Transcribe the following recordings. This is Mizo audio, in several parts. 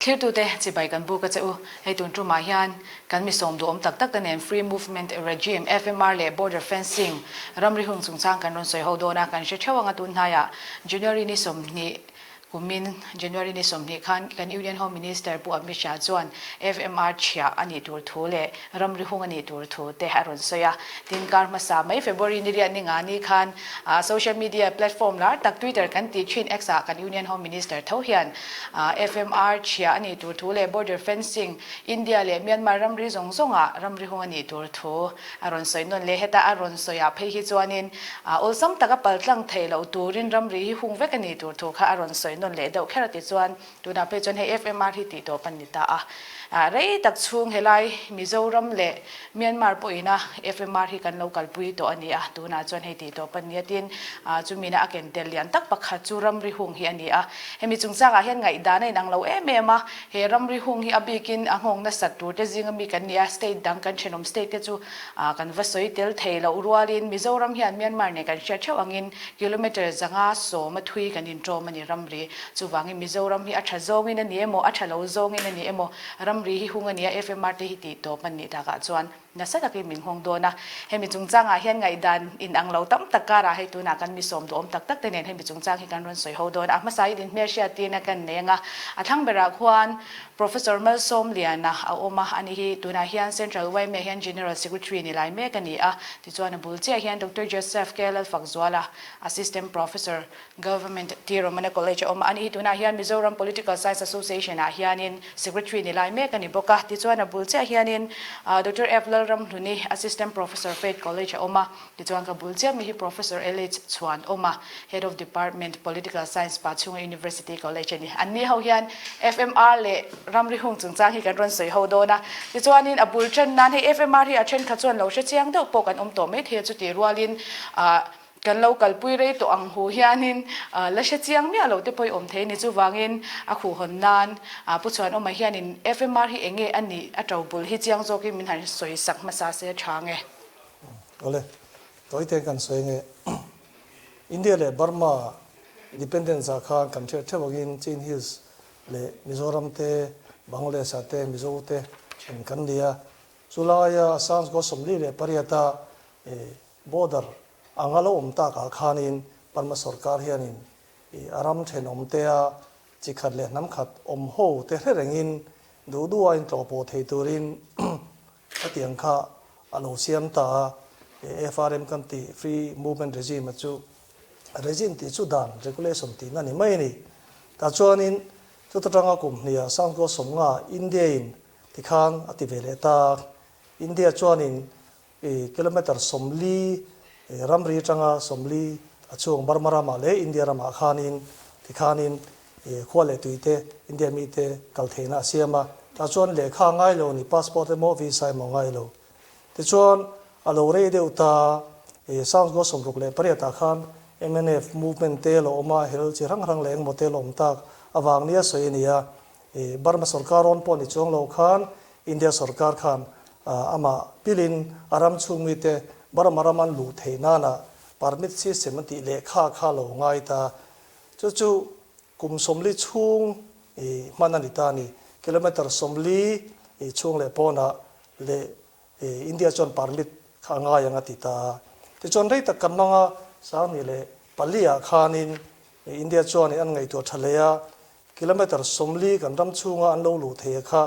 Thlirtute chibai kan buk a che u. Hei tun tumah hian kan mi sawm duhawm tak tak te nen Free Movement Regime, FMR, leh Border Fencing ramri hung chungchang kan rawn sawi ho dawn a, kan hre theuh ang a tun hnaiah January ni 20 kumin January ni 20 khan kan Union Home Minister Pu Amit Shah chuan FMR chhiah a nih tur thu leh ramri hung a nih tur thu te a rawn sawi a. Tin, kar hmasa mai February ni riat ni nga ni khan social media platform lar tak Twitter kan tih thin X ah kan Union Home Minister tho hian FMR chhiah a nih tur thu leh border fencing India leh Myanmar ramri zawng zawngah ramri hung a nih tur thu a rawn sawi nawn leh. Heta a rawn sawi ah phei hi chuanin awlsam taka paltlang theih loh turin ramri hi hung vek a nih tur thu kha a rawn sawi nawn leh deuh kher a ti chuan Tunah phei chuan hei FMR hi tih tawp a ni ta a. Rei tak chhung helai Mizoram leh Myanmar pawhina FMR hi kan lo kalpui tawh a ni a. Tunah chuan hei tih tawp a ni a tin, chumina a ken tel lian tak pakhat chu ramri hung hi a ni a. Hemi chungchangah hian ngaihdan a inang lo em em a. He ramri hung hi a bikin a nghawng nasat tur te zinga mi kan ni a, state dang kan thenawm state te chu kan va sawi tel thei loh rualin Mizoram hian Myanmar nen kan hriat theuh angin kilometre 510 a thui kan inṭawm a ni ramri. Chuvangin Mizoram hi a tha zawngin a ni emaw, a tha lo zawngin a ni emaw, ramri hi hung a ni a, FMR te hi tih tawp an nih takah chuan nasa takin min nghawng dawn a. Hemi chungchangah hian ngaihdan inang lo tam tak karah hei tunah kan mi sawm duhawm tak tak te nen hemi chungchang hi kan rawn sawi ho dawn a. A hmasain inhmelhriattirna tina kan nei ang a, a thlang berah khuan Professor Malsawmliana a awm a, ani hi tunah hian Central yma hian General Secretary ni lai mek a ni a. Tichuan a bul chiah hian Doctor Joseph K. Lalfakzuala, Assistant Professor, Government T. Romana College a awm a, ani hi tunah hian Mizoram Political Science Association ah hianin Secretary ni lai mek a ni bawk a. Tichuan a bul chiah hianin Doctor F. Lalramhluni, Assistant Professor, Faith College a awm a. Tichuan ka bul chiah mi hi Professor LH Chhuan awm a, Head of Department, Political Science, Pachhunga University College a ni. Anni ho hian FMR leh ramri hung chungchang hi kan rawn sawi ho dawn a. Tichuanin a bul then nan hei FMR hi a thenkhat chuan lo hre chiang deuh pawh kan awm tawh maithei a, chutih rualin kan lo kalpui rei tawh ang hu hianin la hre chiang miah lo te pawh i awm thei a ni. Chuvangin a khuhhawn nan Pu Chhuanawma hianin FMR hi eng nge a nih a to bul hi chiang zawkin min han sawi sak hmasa se a tha nge? Awle, tawite kan sawi nge India leh Burma independence ah khan kan hriat theuh angin Chin Hills leh Mizoram te, Bangladesh ah te Mizo te then kan ni a. Chulaia Sanskrit 48 a border anga lo awm tak ah khanin Burma sorkar hianin a ram thenawm te a chi khat leh hnam khat awm ho te hre rengin duh duh a intlawh pawh thei turin Hetiang kha a lo siam ta a, FRM kan tih Free Movement Regime a chu regime tih chu dan, regulation tihna ni mai a ni. Tah chuanin chuta tanga kum hniah Sangkua 50 India-in tikhan a ti ve leh ta a, India chuanin kilometre 40 ramri atanga 40 a chhung Burma ramah leh India ramah khanin tikhanin Khua leh tui te, India mi te kal theihna a siam a, tah chuan lehkha a ngai lo ni, passport emaw visa emaw a ngai lo. Tichuan, a lo rei deuh ta, Sound Goal 68 ah khan mnf movement te lo awm a, hel chi hrang hrang leh engemaw te lo awm tak avang nia sawi a ni a. Burma sorkar rawn pawh ni chuang lo khan India sorkar khan amah pilin a ram chhung mi te Burma ram an luh theih nana permit system an tih lehkha kha lo ngai ta. Chu chu kum 40 chhung i hman a ni ta a ni. Kilometre 40 i chhung leh pawnah leh i India chuan permit kha a ngai ang a ti ta a. Tichuan rei tak kan hmang a, 2004 ah khanin i India chuan i an ngaihtuah tha hle a, kilometre 40 kan ram chhunga an lo luh thei a kha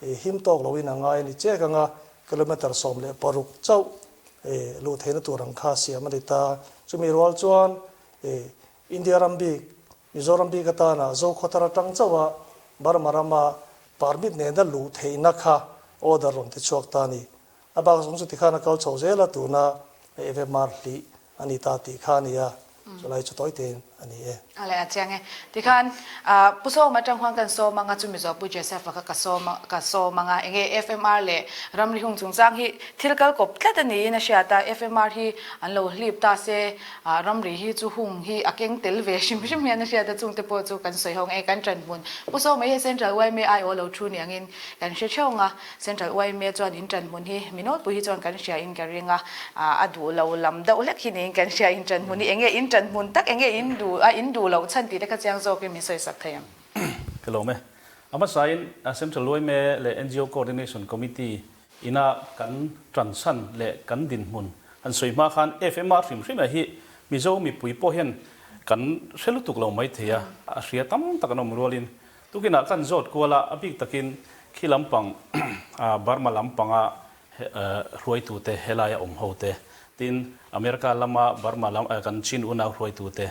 i him tawk loin a ngai a ni chek ang a, kilometre 16 chauh i luh theihna tur ang kha siam a ni ta. Chumi rual chuan i India ram bik, Mizoram bik atana Zokhawthar atang chauh a Burma rama permit nena luh theihna kha order rawn ti chhuak ta a ni. A bak zawng chu tikhan a kal chho zel a, tuna FMR hlih a ni ta tih kha a ni a, chulai chu tawi tein a ni e. A leh a chiang e. Tikhan Pu Sawma atang huan kan sawm anga chu Mizo Pu Joseph-a kha ka sawm ka sawm anga enge FMR leh ramri hung chungchang hi thil kal kawp tlat a niin a hriat a, FMR hi an lo hlip ta se Ramri hi chu hung hi a keng tel ve hrim hrim hian a hriat a, chungte pawh chu kan sawi ho ang e, kan ṭan hmun. Pu Sawma hi Central yma aiawh lo thu ni angin kan hre theuh ang a, Central yma chuan in ṭan hmun hi mi nawlpui hi chuan kan hria in ka ring a, a duh lo lam deuh hlek hi niin kan hria in ṭan hmun hi eng nge in ṭan hmun tak eng nge in duh a in duh loh chhan tih te kha chiang zawkin min sawi sak thei ang. Ka lawm e. A hmasain Central yma leh ngo Coordination Committee ina kan tan chhan leh kan dinhmun han sawi hma khan FMR hrim hrim hi Mizo mipui pawh hian kan hre lutuk lo mai thei a, a hria tam tak an awm rualin tukinah kan zawt kual a, a bik takin khi lampang Burma lampanga hruaitute helaia awm ho te, tin America lama Burma lam kan Chin unau hruaitute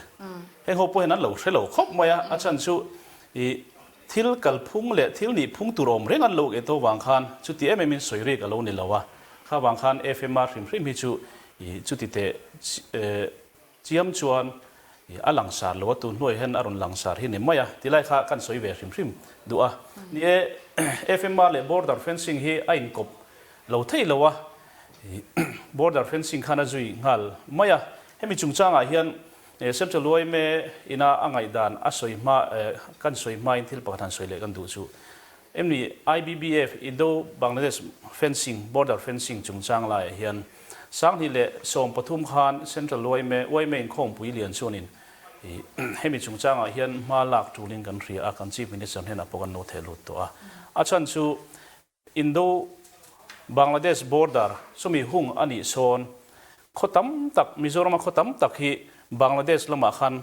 heng ho pawh hian an lo hre lo khawp mai a, a chhan chu i thil kalphung leh thil nihphung tur awm reng an lo eh tawh vang khan chuti em em in sawi rik a lo ni lo a, kha vang khan FMR hrim hrim hi chu i chuti teh chiam chuan i a langsar lo a, tun hnuai hian a rawn langsar hi ni mai a, tilai kha kan sawi ve hrim hrim duh a. Ni e, FMR leh border fencing hi a inkawp lo thei lo a, i border fencing khan a zui nghal mai a, hemi chungchangah hian Central yma ina a ngaihdan a sawi hma kan sawi hmain thil pakhat han sawi leh kan duh chu em ni IBBF Indo Bangladesh fencing border fencing chungchang laiah hian 2013 khan Central yma yma inkhawmpui lian chuanin hemi chungchangah hian hma lak tulin kan hria a kan Chief Minister hnenah pawh kan lo theh lut tawh a a chhan chu Indo Bangladesh border chumi hung a nih sawn khaw tam tak Mizorama khaw tam tak hi Bangladesh lamah khan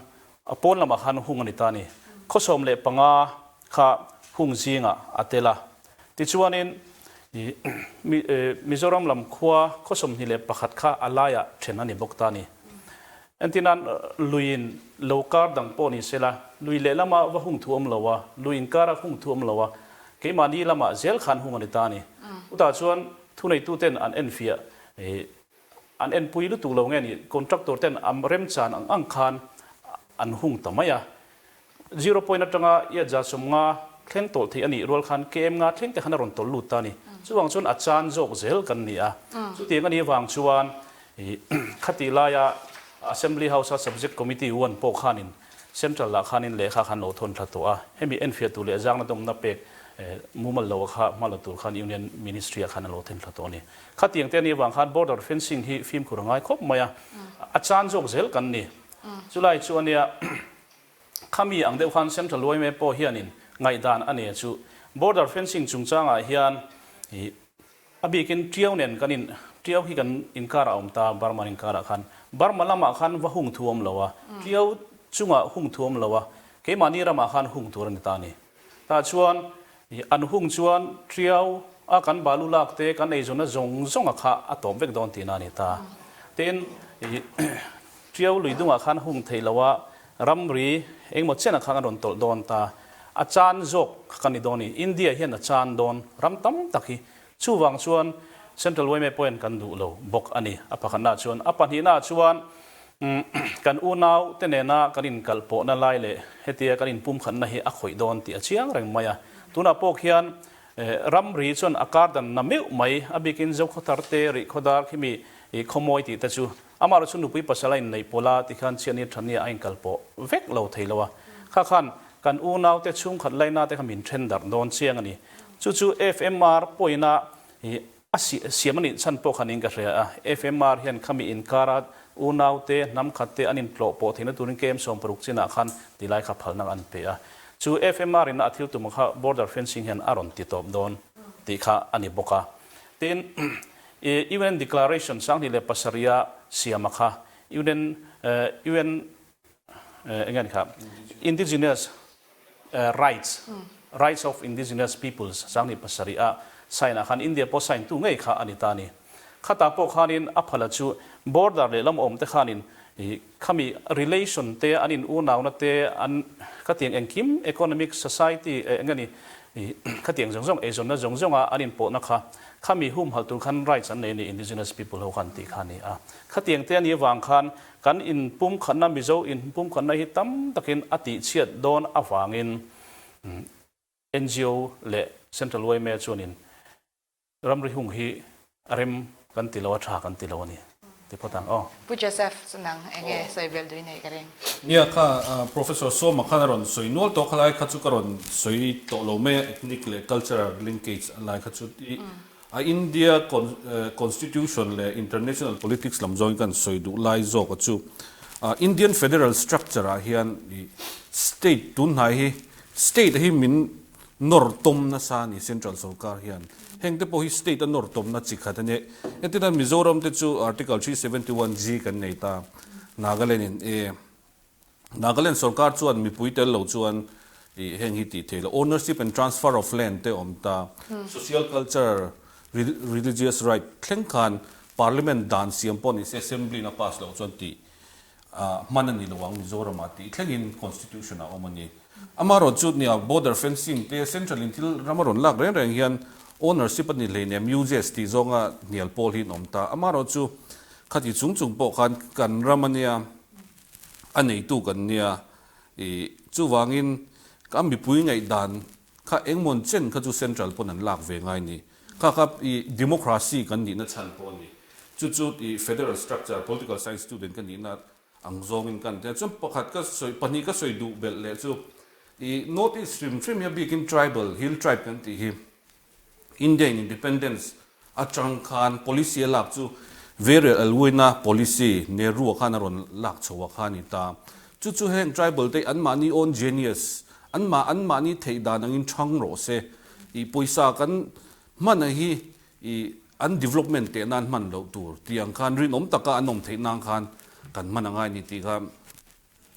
a pawn lamah khan hung a ni ta a ni. Khaw 15 kha hung zingah a tel a. Tichuanin Mizoram lam khua khaw 21 kha a laiah then a ni bawk ta a ni. Entirnan luiin lo kar dang pawh ni sela, lui lehlama va hung thu awm lo a, lui inkara hung thu awm lo a, keimahni lamah zel khan hung a ni ta a ni. Chutah chuan thuneituten an enfiah, an enpui lutuk lo nge ni, contractor ten a remchan ang ang khan an hung ta mai a. Zero point atanga iat 150 thleng tawlh theih a nih rual khan KM nga thleng te khan a rawn tawlh lut ta a ni. Chuvang chuan a chan zawk zel kan ni a. Chutiang a nih avang chuan khatih laia Assembly House a Subject Committee one pawh khanin Central lah khanin lehkha khan lo thawn thla tawh a. Hemi enfiah tur leh zangna dawmna pek mumal lo kha hma la tur khan Union Ministry ah khan a lo then thla tawh a ni. Khatiang te a nih avang khan border fencing hi fimkhur a ngai khawp mai a. A chan zawk zel kan ni. Chulai chu a nia. Khami ang deuh khan Central yma pawh hianin ngaihdan a nei chu border fencing chungchangah hian ih a bikin Tiau nen kan in Tiau hi kan inkarah a awm ta Burma inkarah khan Burma lamah khan va hung thu awm lo a Tiau chungah hung thu awm lo a keimahni ramah khan hung tur a ni ta a ni. Tah chuan an hung chuan Tiau a kan balu lak te kan eizawnna zawng zawng a kha a tawp vek dawn tihna a ni ta. Tin ih Tiau lui dungah khan hung theih lo a ramri engemaw chenah khan a rawn tawlh dawn ta. A chan zawk kha kan ni dawn i India hian a chan dawn ram tam tak hi. Chuvang chuan Central yma pawhin kan duh lo bawk a ni. A pakhatnaah chuan a pahnihnaah chuan Kan unau te nena kan inkalh pawhna lai leh hetia kan inpumkhatna hi a khawih dawn tih a chiang reng mai a. Tunah pawh khian ramri chuan a kar dan na meuh mai, a bikin Zokhawthar te, Rihkhawdar khimi khawmawi tih te chu amaherawh chu nupui pasal a inneih pawlh a tikhian chhiatni thani a inkalh pawh vek lo thei lo a. Kha khan kan unau te chhungkhat laina te kha min then darh dawn chiang a ni. Chu chu FMR pawina A siam a nih chhan pawh khan in ka hria a, FMR hian khami inkara unaute, hnam khatte an intlawh pawh theihna turin KM 60 chinah khan tilai kha phalna an pe a. Chu FMR in a thil tum kha border fencing hian a rawn ti tawp dawn tih kha a ni bawk a. Tin, UN Declaration 2007 a siam a kha UN UN eng nge ni kha Indigenous Rights, Rights of Indigenous Peoples, 2007 a sign ah khan India pawh sign tu ngei kha a ni ta a ni. Khatah pawh khanin a phala chu border lehlam awm te khanin ih khami relation te an in unauna te an khatiang engkim economic society eh eng nge ni ih khatiang zawng zawng eizawnna zawng zawnga an inpawhna kha khami humhalh tur khan rights an nei a ni indigenous people ho khan tih kha a ni a. Khatiang te a nih avang khan Kan inpumkhatna Mizo inpumkhatna hi tam takin a tihchhiat dawn avangin ngo leh Central yma chuanin ramri hung hi a rem kan ti lo a, tha kan ti lo a ni ti phawt ang aw. Pu Joseph chu nang eng nge sawi belh duh i neih ka ring? Nia kha Professor Sawma khan a rawn sawi nual tawh kha lai kha chu ka rawn sawi tawh lo mai a, ethnic leh cultural linkage a lai kha chu i A India Constitution leh International Politics lam zawngin kan sawi duh lai zawk a chu. Indian Federal Structure ah hian State tun hnai hi State hi min Nawr tawm nasa a ni Central sorkar hian. Heng te pawh hi state a nawr tawmna chi khat a ni. Entirnan Mizoram te chu Article 371 G kan nei ta. Nagaland in e. Nagaland sorkar chuan mipui tel lo chuan i heng hi tih theih lo. Ownership and transfer of land te awm ta. Social culture religious right thleng khan Parliament dan siam pawh ni se Assembly in a pass loh chuan tih hman a ni lo ang Mizoram ah tih thlengin Constitution ah awm a ni. Amaherawh chu nia border fencing te central in thil ram a rawn lak reng reng hian ownership a ni hleinem uses tih zawnga hnial pawl hi an awm ta. Amaherawh chu khati chung chung pawh khan kan ram a nia a neitu kan nia ih chuvangin ka mipui ngaihdan kha engmawn chen kha chu central pawn an lak ve ngai ni. Kha kha ih democracy kan nihna chhan pawh a ni. Chu chu ih federal structure political science student ka nihna ang zawngin kan tia. Chuan pakhat ka sawi pahnih ka sawi duh belh leh chu ih North East hrim hrim hi a bikin tribal hill tribe kan tih hi India in independence atang khan policy a lak chu Varial Alwina policy Nehru a khan a rawn lak chho a kha a ni ta. Chu chu heng tribal te anmahni own genius anmah anmahni theih dan angin thang rawh se ih pawisa kan hman a hi ih an development teh nan hman loh tur tih ang khan rinawm taka an awm theih nan khan kan hman a ngai a ni tih kha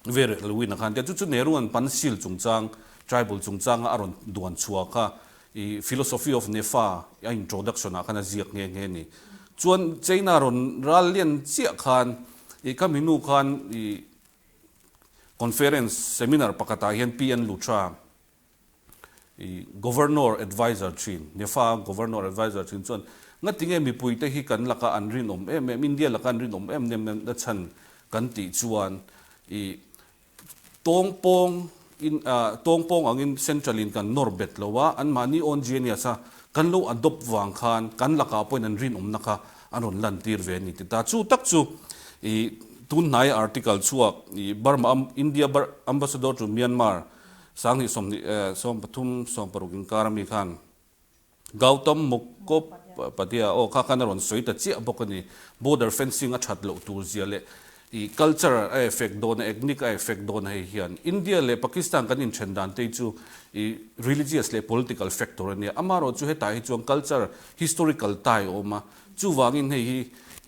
Ve Lewin a khan tia chu chu Nehru an Pansil chungchang tribal chungchanga a rawn duan chhuah kha i philosophy of NEFA a introduction ah khan a ziak nghe nghe a ni. Chuan China rawn ral lian chiah khan i ka minu khan i conference seminar pakhatah hian PN Luthra I Governor Adviser thin, NEFA Governor Adviser thin chuan ngatinge mipuite hi kan laka an rinawm em em, India laka an rinawm em em na chhan kan tih chuan i tawngpawng in tawngpawng angin Central in kan nawr bet lo a, anmahni own genius a kan lo adopt vang khan kan lakah pawhin an rinawmna kha an rawn lantir ve a ni ti ta. Chu tak chu i tunhnai article chhuak i Burma India Ambassador to Myanmar Sanghnih 20 13 16 inkar ami khan Gautam Mukhopadhyay aw kha khan a rawn sawi ta chiah bawk a ni. Border fencing a that loh tur zia leh i culture a effect dawn a, ethnic a effect dawn a hei hian India leh Pakistan kan inthen dan te hi chu i religious leh political factor a nia. Amaherawh chu hetah hi chuan culture historical tie a awm a, chuvangin hei hi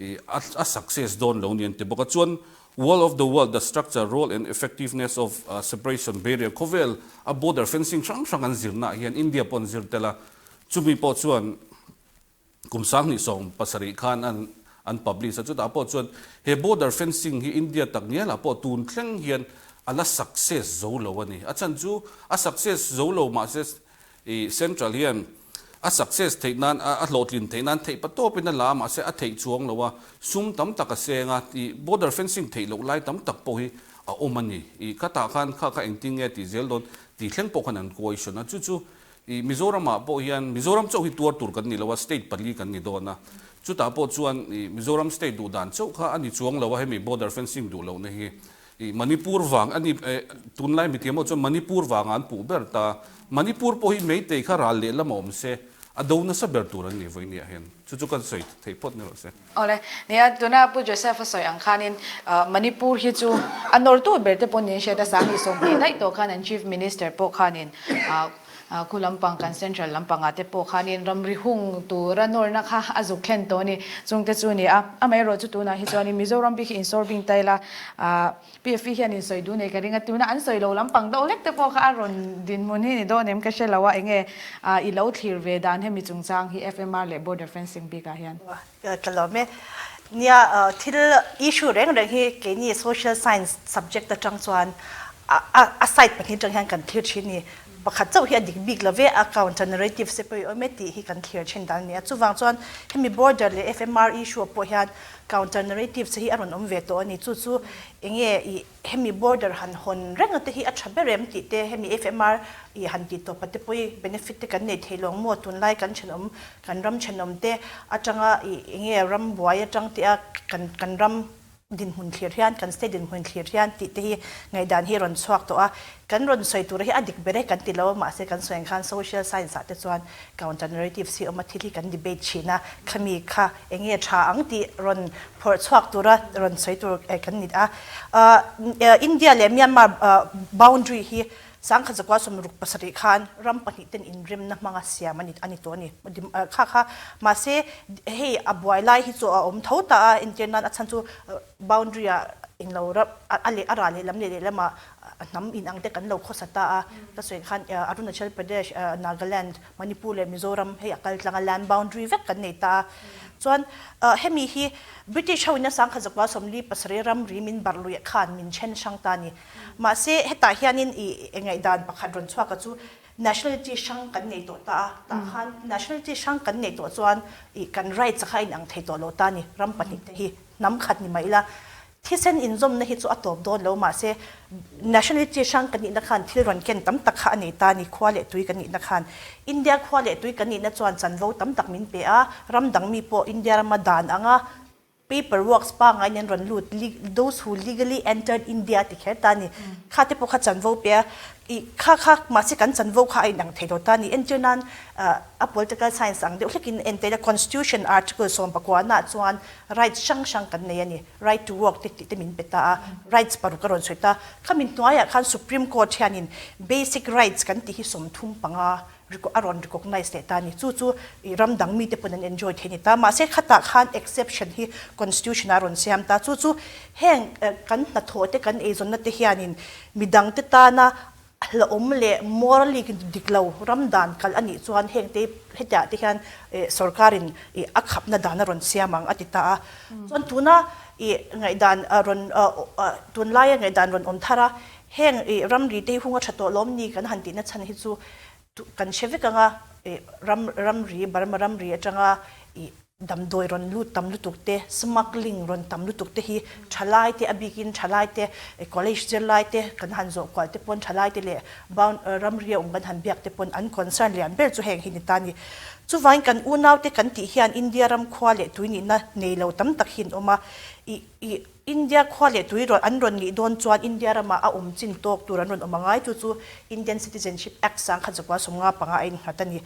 i a success dawn lo ni an ti bawk a. Chuan Wall of the World, The Structure, Role and Effectiveness of Separation Barrier khawvel a border fencing hrang hrang an zirnaah hian India pawh an zir tel a, chumi pawh chuan kum 2017 khan an an publish a, chutah pawh chuan he border fencing hi India tak ngialah pawh tun thleng hian a la success zo lo a ni. A chhan chu a success zo lo mahse I Central hian a success theih nan a hlawhtlin theih nan theih patawpin a la a mahse a theih chuang lo a, sum tam tak a seng a, i border fencing theih loh lai tam tak pawh hi a awm a ni. I khatah khan kha kha engtin nge tih zel dawn tih thleng pawh khan an question a, chu chu i Mizoramah pawh hian Mizoram chauh hi tuar tur kan ni lo a, state pali kan ni dawn a, chutah pawh chuan i Mizoram state duh dan chauh kha a ni chuang lo a hemi border fencing duh lohna hi. I Manipur vang a ni eh tunlai mithiam ho chuan Manipur vangah an puh ber ta. Manipur pawh hi Meitei kha ral lehlam a awm se, a do nasa ber tur an ni vawinia hian. Chu chu kan sawi theih phawt ni rawh se. Awle, nia tuna Pu Joseph a sawi ang khanin Manipur hi chu a nawrtu ber te pawh niin hriat a, 2020 daih tawh khan an Chief Minister pawh khanin Khu lampang kan Central lampangah te pawh khanin ramri hung tura nawrna kha a zuk thlen tawh a ni. Chungte chu a ni a, amaherawh chu tunah hi chuanin Mizoram bik hi insawr bing ta ila, PFE hian insawi duh nei ka ring a, tuna an sawi lo lampang deuh hlek te pawh kha a rawn dinhmun hi ni dawn em ka hre lo a, enge i lo thlir ve dan hemi chungchang hi FMR leh Border Fencing bikah hian. Ka lawm e. Nia, thil issue reng reng hi keini social science subject atang chuan a side pahnih atang hian kan thlir thin ni. Pakhat chauh hi a dik bik lo ve, a counter narrative se pawh i awm e tih hi kan thlir thin dan a ni a. Chuvang chuan hemi border leh FMR issue ah pawh hian counter narrative che hi a rawn awm ve tawh a ni. Chu chu enge i Hemi border han hawn reng a te hi a tha ber em tih te, hemi FMR i han tih tawp a te pawh i benefit te kan nei thei lawng maw? Tunlai kan thenawm, kan ram thenawm te atanga i enge ram buai atang te a kan kan ram dinhmun thlir hian, kan state dinhmun thlir hian tih te hi ngaihdan hi a rawn chhuak tawh a. Kan rawn sawi tur hi a dik ber e kan ti lo a, mahse kan sawi ang khan social science ah te chuan counter narratives hi awm a, thil hi kan debate thin a, khami kha enge tha ang tih rawn phawrh chhuak tura rawn sawi tur kan ni a. India leh Myanmar boundary hi. 1967 khan ram pahnihten inremna hmanga siam a ni a ni tawh a ni. Kha kha mahse hei a buai lai hi chu a awm tho ta a, entir nan a chhan chu boundary ah englo ram a leh a rah lehlam leh lehlamah hnam inang te kan lo khawsa ta a, ka sawi khan Arunachal Pradesh, Nagaland, Manipur leh Mizoram hei a kal tlang a, land boundary vek kan nei ta a. Chuan hemi hi British ho in a 1947 ramri min barh luih khan min then hrang ta a ni. Mahse hetah hianin i ngaihdan pakhat rawn chhuak a chu nationality hrang kan nei tawh ta a, tah khan nationality hrang kan neih tawh chuan i kan rights kha a inang thei tawh lo ta a ni, ram pahnihte hi hnam khat ni mah ila Thisen inzawmna hi chu a tawp dawn lo, mahse nationality hrang kan nihna khan thil rawn ken tam tak kha a nei ta a ni, khua leh tui kan nihna khan. India khua leh tui kan nihna chuan chanvo tam tak min pe a, ram dang mi pawh India rama dan anga paper works pangaiin an rawn lut, those who legally entered India ti kher ta a ni. Kha te pawh kha chanvo pe a, i kha kha mahse kan chanvo kha a inang thei lo ta a ni. Entir nan a political science ang deuh hlekin entir a, constitution article 19 nah chuan Rights hrang hrang kan nei a ni. Right to work te tih te min pe ta a, rights paruk a rawn sawi ta. Khami hnuaiah khan Supreme Court hianin basic rights kan tih hi 35 a rawn recognise leh ta a ni. Chu chu ih ram dang mite pawn an enjoy thei a ni ta. Mahse khatah khan exception hi constitution ah a rawn siam ta. Chu chu heng kan hnathawh te kan eizawnna te hianin midangte tana Hlauhawm leh morally dik lo ram dan kalh a nih chuan heng te hetiah te hian sorkarin a khapna dan a rawn siam ang a ti ta a. Chuan tuna ih ngaihdan rawn tunlaia ngaihdan rawn awm thar a, heng ih ramri te hi hung a tha tawh lawm ni kan han tihna chhan hi chu kan hre vek ang a, ih ram ramri Burma ramri atanga ih Damdawi rawn lut tam lutuk te, smuggling rawn tam lutuk te hi thalai te, a bikin thalai te, college zirlai te kan han zawh kual te pawn thalai te leh bound ramria awm kan han biak te pawn an concern lian ber chu heng hi ni ta a ni. Chuvangin kan unau te kan tih hian India ram khua leh tui nihna nei lo tam tak hi an awm a, i i India khua leh tui rawn an rawn nih dawn chuan India ramah a awm chin tawk tur an rawn awm a ngai chu chu Indian Citizenship Act 1955 a innghat a ni.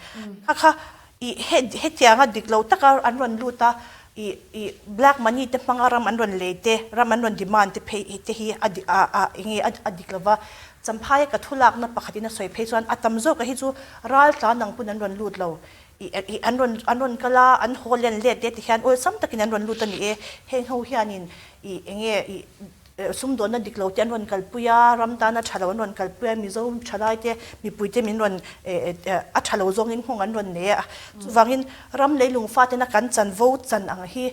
Kha kha I he hetianga dik lo taka an rawn lut a, i i black money te hmanga ram an rawn lei te, ram an rawn demand te phei te hi a a a enge a a dik lova. Champhaia ka thu lakna pakhatin a sawi phei chuan a tam zawka hi chu ral tlan ang pawn an rawn lut lo. I i an rawn an rawn kal a, an haw len let te ti hian awlsam takin an rawn lut a ni e. Heng ho hianin i enge i Sumdawnna dik lo te an rawn kalpui a, ram tana tha lo an rawn kalpui a, Mizo thalai te mipui te min rawn a tha lo zawngin nghawng an rawn nei a. Chuvangin ram leilung fatena kan chanvo chan ang hi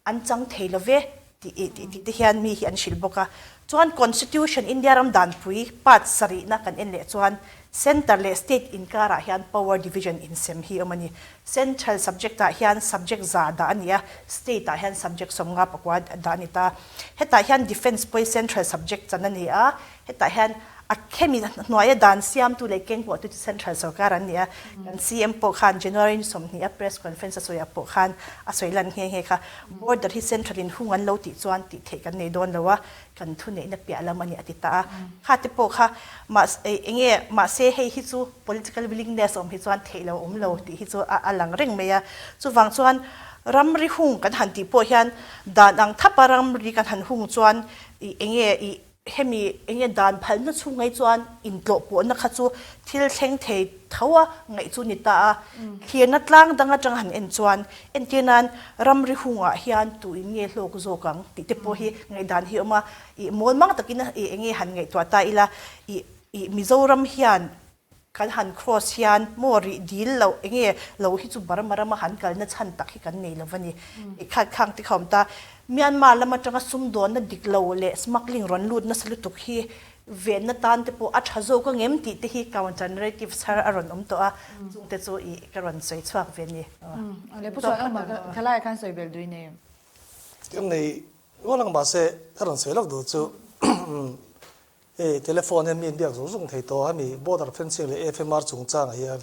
an chang thei lo ve tih tih te hian mi hi an hrilh bawk a. Chuan Constitution India ram danpui part sarihna kan en leh chuan Centre leh State inkarah hian power division insem hi awm a ni. Central subject ah hian subject za dah a ni a, State ah hian subject 59 dah a ni ta. Hetah hian Defence pawh hi Central subject chan a ni a, hetah hian a khemi hnuaia dan siamtu leh kengkuahtu chu Central sorkar an ni a. Kan CM pawh khan January ni 20 a press conference a sawiah pawh khan a sawi lan nghe nghe kha. Border hi Central in hung an lo tih chuan tih theih kan nei dawn lo a, kan thuneihna piah lam a ni a ti ta a. Kha te pawh kha mahse enge mahse hei hi chu political willingness awm hi chuan theih lo awm lo tih hi chu a lang reng mai a. Chuvang chuan ramri hung kan han tih pawh hian dan ang thapa ramri kan han hung chuan ih enge ih hemi enge dan phalna chhungai chuan intlawh pawhna kha chu thil thleng thei tho a ngaih chu ni ta a. Thlirna tlang dang atang han en chuan entir nan ramri hungah hian tuin nge hlawk zawk ang tih te pawh hi ngaihdan hi a awm a. Ih mawl mang takin ih enge han ngaihtuah ta ila ih ih Mizoram hian kan han cross hian maw rih dil loh enge lo hi chu Burma rama han kalna chhan tak hi kan nei lo va ni. Ih khat khang te kha awm ta. Myanmar lam atanga sumdawnna dik lo leh smuggling rawn lut nasa lutuk hi venna tan te pawh a tha zawk ang em tih te hi counter narrative thar a rawn awm tawh a, chung te chu ih ka rawn sawi chhuak ve a ni. Awle Pu Chuan awm a, thalai khan sawi belh dui nei em? Ka nei rual ang mahse ka rawn sawi lawk duh chu hei telephone hian mi an biak zung zung thei tawh a mi border fencing leh FMR chungchangah hian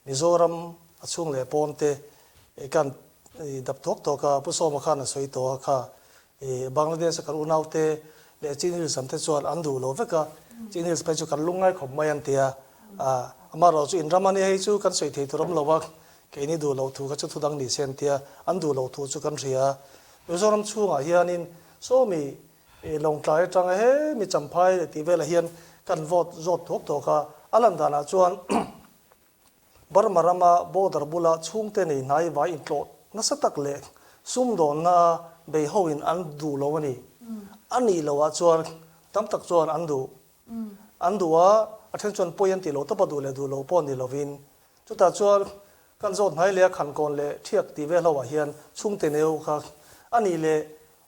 Mizoram a chhung leh pawn te kan dap tawk tawk a, Pu Sawma khan a sawi tawh a kha Bangladesh a kan unau te leh Chin Hills lam te chuan an duh lo vek a, Chin Hills phei chu kan lungngai khawp mai an ti a, amaherawh chu inram a nia hei chu kan sawi thei tur awm lo a, keini duh loh thu kha chu thudang ni se an ti a, an duh loh thu chu kan hria a. Mizoram chhungah hianin Sawmi Lawngtlai atanga he mi Champhai leh tih velah hian. Kan vote zawt thuak thuak a, a lan danah chuan Burma rama border bula chhungte nei hnai vai intlawh nasa tak leh sumdawnna bei hoin an duh lo a ni. A nih loah chuan tam tak chuan an duh. An duh a, a then chuan pawi an tih loh tawp a duh leh duh lo pawh ni lovin. Chutah chuan kan zawt hnai leh a khankawn leh thiak tih vel hoah hian chhungte neu kha a nih leh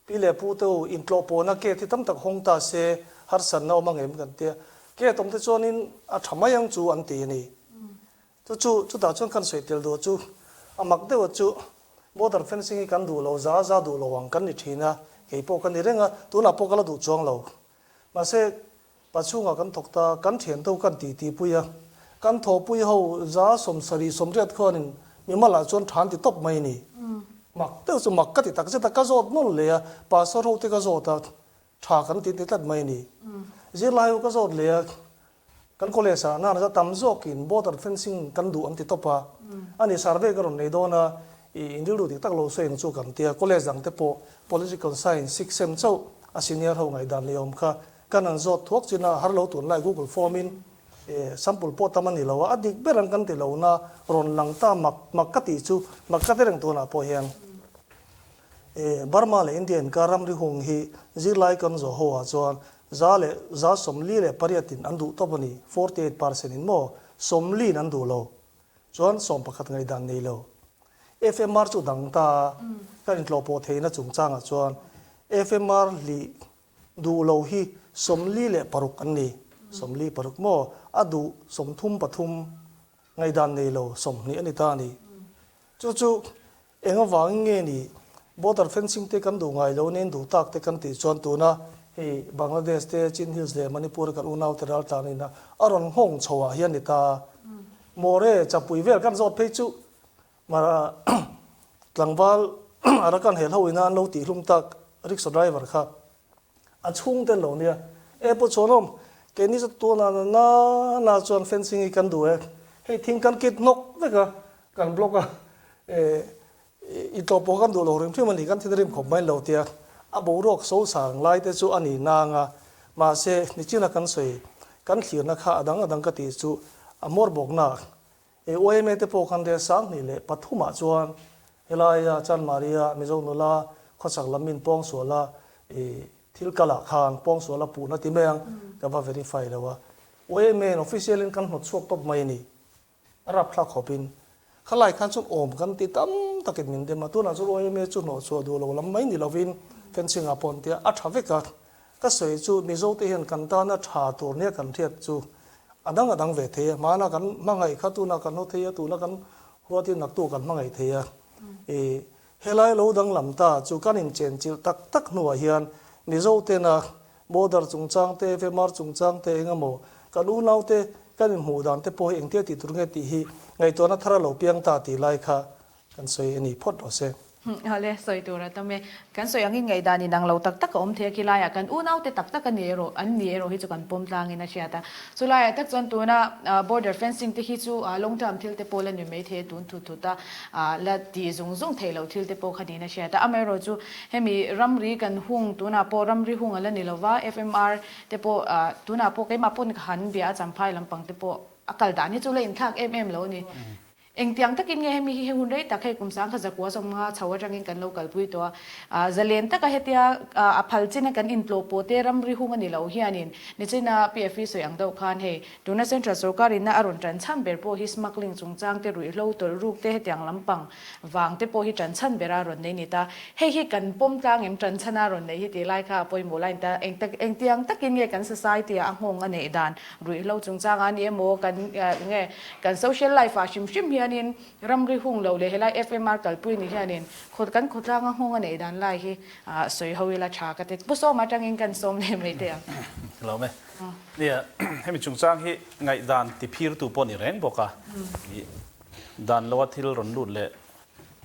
Pi leh pu te u, intlawh pawhna gate hi tam tak hawng ta se, harsatna awm ang em kan tia. Gate awm te chuanin a tha mai ang chu an ti a ni. Chu chu, chutah chuan kan sawi tel duh chu, a mak deuh a chu, border fencing hi kan duh lo, za za duh lo ang kan ni thin a, kei pawh ka ni reng a, tunah pawh ka la duh chuang lo. Mahse, Pa chhungah kan thawk ta, kan thian to kan ti ti pui a, kan thawhpui ho 70% khuanin mimalah chuan tha an ti tawp mai a ni. Mak deuh chu mak ka ti tak zet a, ka zawt nawn leh a, pastor ho te ka zawt a, tha kan ti ti tlat mai a ni. Zirlai ho ka zawt leh a, kan college ah nana tam zawkin border fencing kan duh an ti tawp a, ani survey ka rawn nei dawn a, i inrilru dik tak lo sawi ang chu kan ti a, college dang te pawh political science six sem chauh a senior ho ngaihdan leh awm kha Kan han zawt thuak chin a, har lo tunlai Google form in sample pawh tam a ni lo a, a dik ber ang kan ti lo na rawn lang ta mak mak ka tih chu mak ka ti reng tunah pawh hian Burma leh India inkar ramri hung hi zirlai kan zawh ho ah chuan 48% in an duh tawp a ni, 48% in maw 40 in an duh lo chuan 11 ngaihdan nei lo. FMR chu dang ta a, kan intlawh pawh theihna chungchangah chuan FMR hlih Duh lo hi 46 an ni. 46 maw? A duh 33 ngaihdan nei lo 20 a ni ta a ni. Chu chu eng avangin nge ni border fencing te kan duh ngai lo nen duh tak te kan tih chuan tuna hei Bangladesh te, Chin Hills leh Manipur a kan unau te raltlan ina a rawn nghawng chho ah hian ni ta. More chapui vel kan zawt phei chu Mara tlangval Arakan hel ho ina an lo tihhlum tak rickshaw driver kha a chhung tel lo nia. E pu Chhuanawm, keini chu tuna na na chuan fencing hi kan duh e, hei thing kan kit hnawk vek a, kan block a, e i tlawh pawh kan duh lo hrim hrim a ni, kan thinrim khawp mai lo tia a boruak so sang lai te chu a ni nang a, mahse nichina kan sawi kan thlirna kha a dang a dang ka tih chu a hmawr bawkna He YMA te pawh khan rel 2003 ah chuan helaia Chanmari-a Mizo nula khawchhak lam min pawngsuala i thil kalah khan pawngsuala puhna ti mai ang ka va verify lo a. YMA in official in kan hnawt chhuak tawp mai a ni. A rapthlak khawpin khalai khan chuan awm kan ti tam takin min dem a, tunah chuan YMA chu hnawh chhuah duh lo lam mai ni lovin fencing ah pawh an tia a tha vek a. Ka sawi chu Mizo te hian kan tana tha tur nia kan hriat chu a dang a dang ve thei a, hmana kan hmangaih kha tuna kan haw thei a, tuna kan huatin naktu kan hmangaih thei a. I helai lo danglam ta chu kan inchenchilh tak tak hnuah hian Mizo tena border chungchang te, FMR chungchang te eng emaw kan unau te kan inhmuh dan te pawh hi engtia tih tur nge tih hi ngaihtuahna thar a lo piang ta tih lai kha Kan sawi a ni phawt rawh se. Hale, sawi tur a tam e. Kan sawi angin ngaihdan inang lo tak tak a awm thei a, khilaiah kan unaute tak tak a ni erawh, an ni erawh hi chu kan pawm tlangin a hriat a. Chulaiah tak chuan tuna border fencing te hi chu long term thil te pawh la ni mai thei a, tun thut thut a la ti zung zung theih loh thil te pawh kha niin a hriat a. Amaherawh chu hemi ramri kan hung tunah pawh ramri hung a la ni lova, FMR te pawh tunah pawh keimah pawn ka han bia a, Champhai lampang te pawh a kal dan hi chu la inthlak em em lo a ni. Engtiang takin nge hemi hi he hun rei tak hei kum sang kha zakua sawmnga chho atangin kan lo kalpui tawh a, ah zalen taka hetia a phal china kan intlawh pawh te ramri hung a ni lo hianin nichina PFE sawi ang deuh khan hei tuna Central sorkar inna a rawn tan chhan ber pawh hi smuggling chungchang te ruihhlo tawlh ruk te hetiang lampang vang te pawh hi tan chhan bera rawn nei ni ta. Hei hi kan pawm tlang em tan chhana rawn nei hi tih lai kha a pawimawh lai a ni ta. Eng tak engtiang takin nge kan society ah a nghawng a neih dan Ruihhlo chungchangah a ni emaw kan nge kan social life ah hrim hrim hianin ramri hung lo leh helai FMR kalpui ni hianin khaw kan khawtlanga nghawng a neih dan lai hi sawi ho ila tha ka ti. Pu Sawma atangin kan sawm leh mai teh ang. Lo me. Nia, hemi chungchang hi ngaihdan ti phirtu pawh ni reng bawk a. Dan loa thil rawn lut leh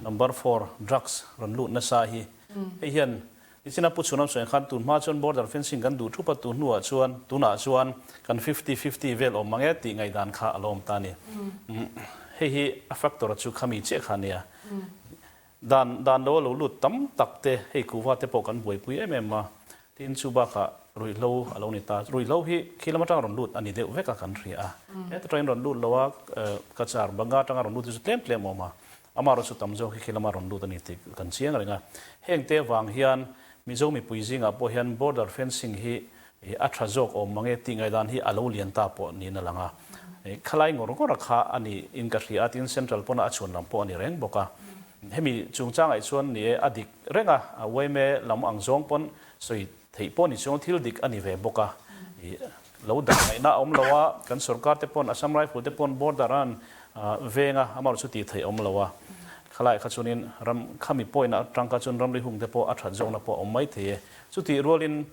number four drugs rawn lut nasa hi hei hian Nichina Pu Chhunam sawi khan tun hma chuan border fencing kan duh thup a, tun hnuah chuan tunah chuan kan fifty fifty vel awm mang e tih ngaihdan kha a lo awm ta a ni. Hei hi a factor chu khami chiah kha a nia. Dan dan lo a lo lut tam tak te hei kuhva te pawh kan buaipui em em a. Tin, chu bakah ruihhlo a lo ni ta. Ruihhlo hi khi lam atanga rawn lut a ni deuh vek a kan hria a. Heta tangin rawn lut lo a, Cachar, Banga atanga rawn lut hi chu tlem tlem a awm a. Amaherawhchu chu tam zawk hi khi lama rawn lut a ni tih kan chiang reng a. Hengte vang hian Mizo mipui zingah pawh hian border fencing hi a tha zawk awm mange tih ngaihdan hi a lo lian ta pawh niin a lang a. Khalai ngawr ngawr a kha a ni in ka hria a, tin central pawna a chhuan lam pawh a ni reng bawk a. Hemi chungchangah chuan ni e a dik reng a, yma lam ang zawng pawn sawi theih pawh ni chuang thil dik a ni ve bawk a. Lo dan ngaihna a awm lo a, kan sorkar te pawn Assam Rifle te pawn border an veng a, amaherawhchu chu tih theih a awm lo a. Khalai kha chuanin ram khami point atang kha chuan ramri hung te pawh a that zawkna pawh a awm mai thei e. Chutih rualin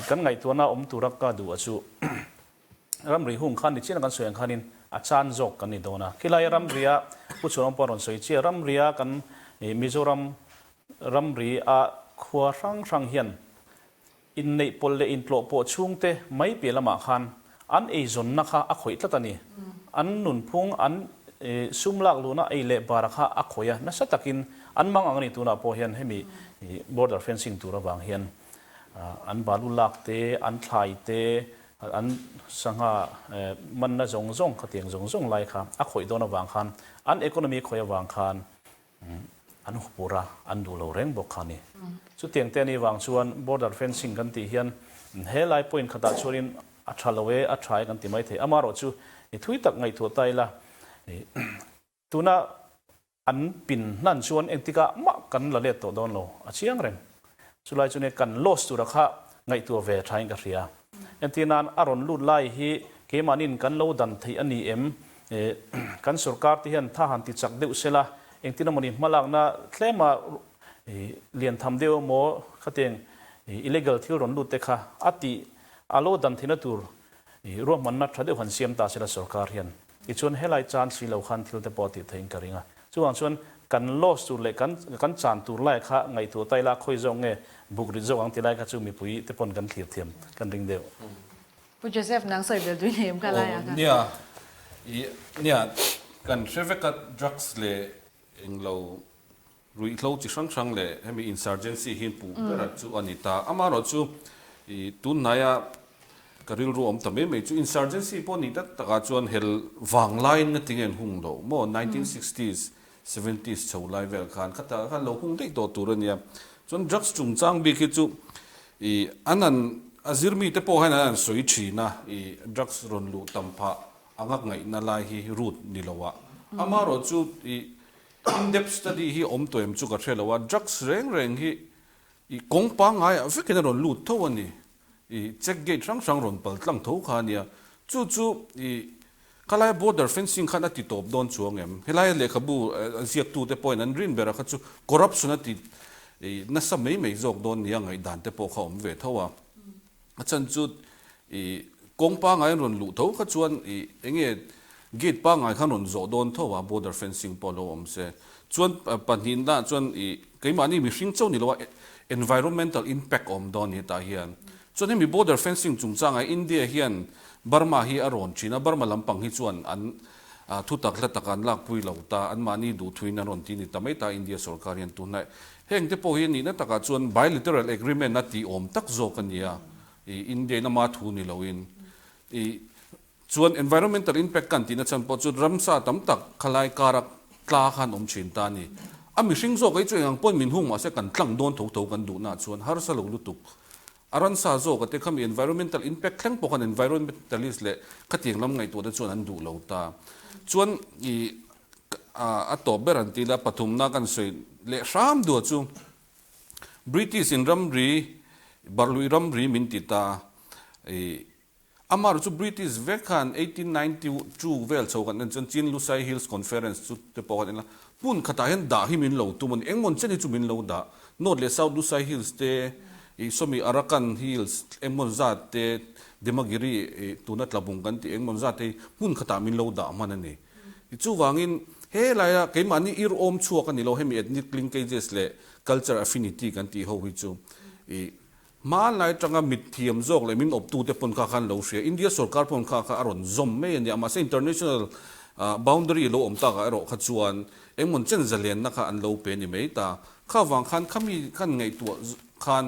kan ngaihtuahna awm tura ka duh a chu ramri hung khan ni chian a kan sawi ang khanin a chan zawk kan ni dawn a. Khilai ramria Pu Chhuanawm pawh a rawn sawi chiah, ramria kan Mizoram ramri a khua hrang hrang hian Inneih pawlh leh intlawh pawh chhungte mai piah lamah khan an eizawnna kha a khawih tlat a ni. An nunphung, an sum lak luhna ei leh bara kha a khawih a, nasa takin an mang ang a ni. Tunah pawh hian hemi border fencing tur avang hian an balu lak te, an thlai te, an sangha manna zawng zawng khatiang zawng zawng lai kha a khawih dawn avang khan an economy khawih avang khan An hupur a, an duh lo reng bawk kha a ni. Chutiang te anih vang chuan border fencing kan tih hian he lai point khatah chuanin a tha lo e, a tha e kan ti mai thei. Amaherawh chu i thui tak ngaihtuah ta ila, tuna an pin hnan chuan engtikah mah kan la let tawh dawn lo, a chiang reng. Chulai chu nia kan loss tura kha ngaihtuah ve thain ka hria. Entir nan a rawn lut lai hi keimahnin kan lo dan theih a ni em? Kan sorkar te hian tha han ti chak deuh sela, engtin emawni hmalakna tlema lian tham deuh emaw khatiang illegal thil rawn lut te kha a tih a lo dan theihna tur ruahmanna tha deuh han siam ta sela sorkar hian. Tichuan helai chan si lo khan thil te pawh a tih theihin ka ring a. Chuvang chuan kan loss tur leh kan kan chan tur lai kha ngaihtuah ta ila khawi zawk nge buk rit zawk ang ti lai kha chu mipui te pawn kan thlir thiam kan ring deuh. Pu Joseph nang sawi bel tui nei em kha lai ah khan. Nia, i nia kan hre vek a drugs leh englo Ruihhlo chi hrang hrang leh hemi insurgency hi puh ber chu a ni ta. Amaherawhchu i tunhnaia ka rilru awm ta mai mai chu insurgency pawh nih tak takah chuan hel vanglaiin nga tinge an hung loh maw 1960s, 70s chho lai vel khan khatah khan lo hung daih tawh tur a nia. Chuan drugs chungchang bik hi chu i an an a zirmi te pawh hian an an sawi thin a i drugs rawn luh tam phah anga ngaihna lai hi root ni lo ah. Amaherawhchu i In-depth study hi awm tawh em chu ka hre lo a, drugs reng reng hi i kawng pangaiah vekin a rawn lut tho a ni. I check gate hrang hrang rawn pal tlang tho kha a nia. Chu chu i khalaia border fencing khan a ti tawp dawn chuang em? Helaia lehkhabu a ziaktute pawhin an rin ber a kha chu corruption a ti nasa mai mai zawk dawn nia ngaihdan te pawh kha awm ve tho a. A chhan chu i kawng pangai an rawn luh tho kha chuan i enge gate pangai khan rawn zawh dawn tho a border fencing pawh lo awm se. Chuan pahnihna chuan i keimahni mihring chauh ni lo a environmental impact awm dawn ni hetah hian. Chuan hemi border fencing chungchangah India hian Burma hi a rawn thin a, Burma lampang hi chuan an thutak hla taka an lakpui lo ta, anmahni duhthuin an rawn ti ni ta mai ta India sorkar hian tunlai Heng te pawh hi nihna takah chuan bilateral agreement a tih awm tak zawk a ni a, i India in ama thu ni loin. I chuan environmental impact kan tihna chhan pawh chu ramsa tam tak khalai kara tla khan awm thin ta a ni. A mihring zawk hi chu eng ang pawn min hung mahse kan tlang dawn tho tho kan duhnaah chuan harsa lo lutuk. A ransa zawk a te khami environmental impact thleng pawh khan environmentalist leh khatiang lam ngaihtuah te chuan an duh lo ta. Chuan i A tawp ber an ti la, pathumna kan sawi leh hram duah chu British in ramri, Barluih ramri min ti ta. I amaherawh chu British vek khan 1892 vel chho kan en chuan Chin Lusai Hills Conference chu te pawh kan en a, hmun khatah hian dah hi min lo tum a ni, engmawn chen hi chu min lo dah. North leh South Lusai Hills te, i sawmi Arakan Hills engmawn zat te, Demagiri i tuna Tlabung kan tih engmawn zat te hi hmun khatah min lo dah hman a ni. Chuvangin, he laia keimahni ir awm chhuak a ni lo, hemi ethnic linkages leh culture affinity kan tih ho hi chu i hmanlai atanga mitthiam zawk leh min awptute pawn kha khan lo hria. India sorkar pawn kha kha a rawn zawm mai a nia, mahse international boundary lo awm takah erawh kha chuan engmawn chen zalenna kha an lo pe a ni mai ta. Kha vang khan khami khan ngaihtuah khan.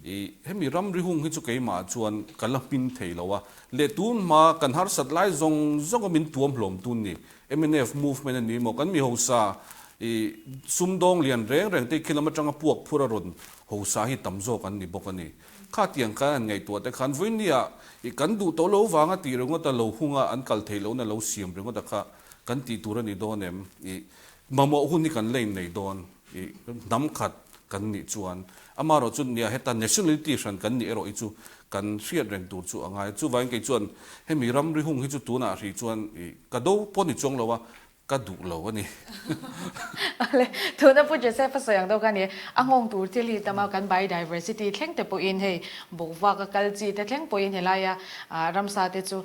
I hemi ramri hung hi chu keimah chuan ka la hmin thei lo a, leh tun hma kan harsat lai zawng zawng a min tuam hlawm tun ni. Mnf movement a ni maw? Kan mi hosa i sumdawng lian reng reng te khi lam atanga puak phur a rawn hosa hi tam zawk an ni bawk a ni. Kha tiang khan an ngaihtuah te khan vawinia i kan duh tawh lo vanga tih ringawt a lo hunga an kal theih lohna lo siam ringawt a kha kan tih tur a ni dawn em? I mamawh hun hi kan la innei dawn. I hnam khat kan nih chuan amaherawh chu nia heta nationality hran kan nih erawh hi chu kan hriat reng tur chu a ngai. Chuvangin kei chuan hemi ramri hung hi chu tunah hrih chuan i ka do pawh ni chuang lo a, ka duh lo a ni. Awle, tuna Pu Joseph a sawi ang deuh kha ni, a nghawng tur thil hi tam a, kan biodiversity thleng te pawhin hei bawkvak a kal chi te thleng pawhin helaia ramsa te chu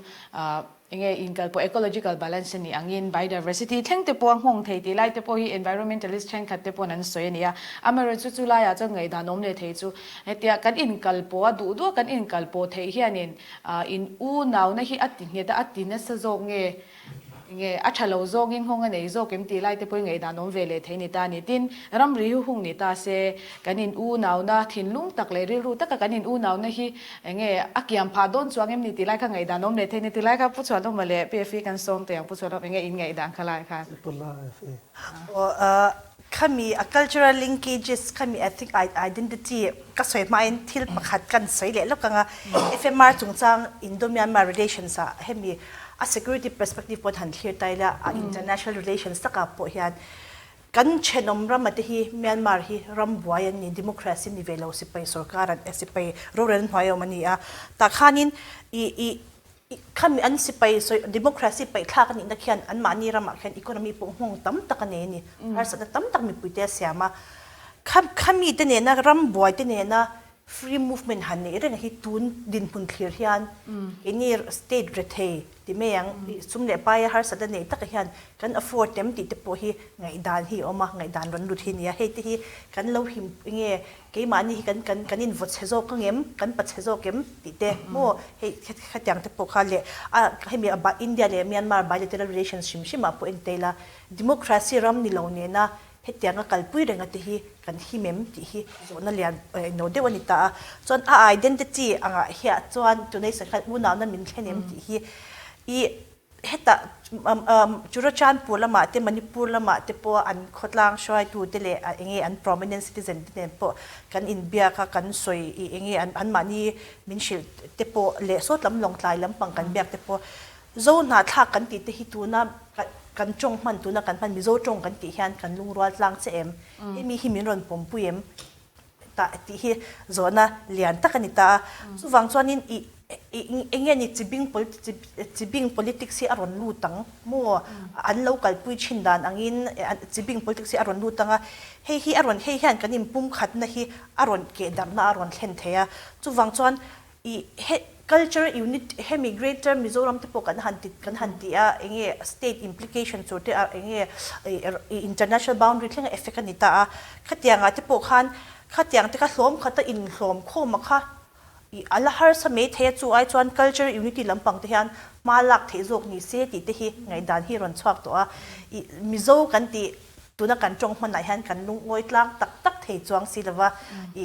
Enge inkal pawh ecological balance a nih angin biodiversity thleng te pawh a nghawng thei tih lai te pawh hi environmentalist thenkhat te paw'n an sawi a ni a. Amaherawhchu chu laiah chuan ngaihdan awm leh thei chu hetia kan inkal pawh a duh duh a kan inkal pawh theih hianin in unauna hi a ti nghet a, a ti nasa zawk nge enge a tha lo zawngin nghawng a nei zawk em tih lai te pawhin ngaihdan awm ve leh thei ni ta a ni. Tin, ramri hi hung ni ta se kan in unauna thinlung tak leh rilru taka kan in unauna hi Enge a kiam phah dawn chuang em ni tih lai kha ngaihdan awm leh thei ni tih lai kha Pu Chhuanawma leh PFE kan sawm teh ang Pu Chhuanawm enge in ngaihdan kha lai khan. Pu La FE. Aw khami a cultural linkages khami ethnic identity ka sawi hmain thil pakhat kan sawi leh lawk anga FMR chungchang Indo-Myanmar relations ah hemi a security perspective pawn han thlir ta ila a international relations takah pawh hian Kan thenawm rama te hi Myanmar hi ram buai an ni, democracy ni ve lo sipai sorkar an sipai rorel an hnuai awm a ni a. Tah khanin i i khami an sipai sawi democracy paihthlak a nihna khian anmahni ramah khian economy pawh nghawng tam tak a nei a ni. Harsatna tam tak mipuite a siam a. Kha khami te nena ram buai te nena free movement han neih reng hi tun dinhmun thlir hian keini state rethei ti mai ang sum leh paia harsatna neih takah hian kan afford em tih te pawh hi ngaihdan hi a awm a, ngaihdan rawn lut hi a ni a, hei te hi kan lo him nge keimahni hi kan kan kan invawt chhe zawk ang em, kan pa chhe zawk em tih te maw hei khatiang te pawh kha leh a hemi India leh Myanmar bilateral relations hrim hrim ah pawh entei la democracy ram ni lo nena Hetianga kalpui renga te hi kan him em tih hi zawhna lian no deuh a ni ta a. Chuan a identity angah hiah chuan tunei sakhan unauna min thlen em tih hi i hetah Churachandpur lamah te Manipur lamah te pawh an khawtlang hruaitu te leh enge an prominent citizen te nen pawh kan inbiak a kan sawi i enge anmahni min hrilh te pawh leh sawt lam lawngtlai lampang kan biak te pawh Zo hnahthlak kan tih te hi tuna kan tawng hman tuna kan hman Mizo tawng kan tih hian kan lungrual tlang che em? Hemi hi min rawn pawmpui em? Tah tih hi zawhna lian tak a ni ta a. Chuvang chuanin i eng nge ni chibing chibing politics hi a rawn lut ang maw? An lo kalpui thin dan angin chibing politics hi a rawn lut ang a, hei hi a rawn hei hian kan inpumkhatna hi a rawn kehdarhna a rawn thlen thei a. Chuvang chuan I he culture unit hemi greater Mizoram te pawh kan han ti kan han ti a enge state implication tur te a enge i international boundary thlenga effect a ni ta a khatiangah te pawh khan khatiang te kha hlawm khat a inhlawm khawm a kha i a la harsa mai thei a chu ai chuan culture unity lampang te hian hma lak theih zawk ni se tih te hi ngaihdan hi rawn chhuak tawh a i Mizo kan tih Tuna kan tawng hmanah hian kan lungawi tlang tak tak thei chuang si lova, i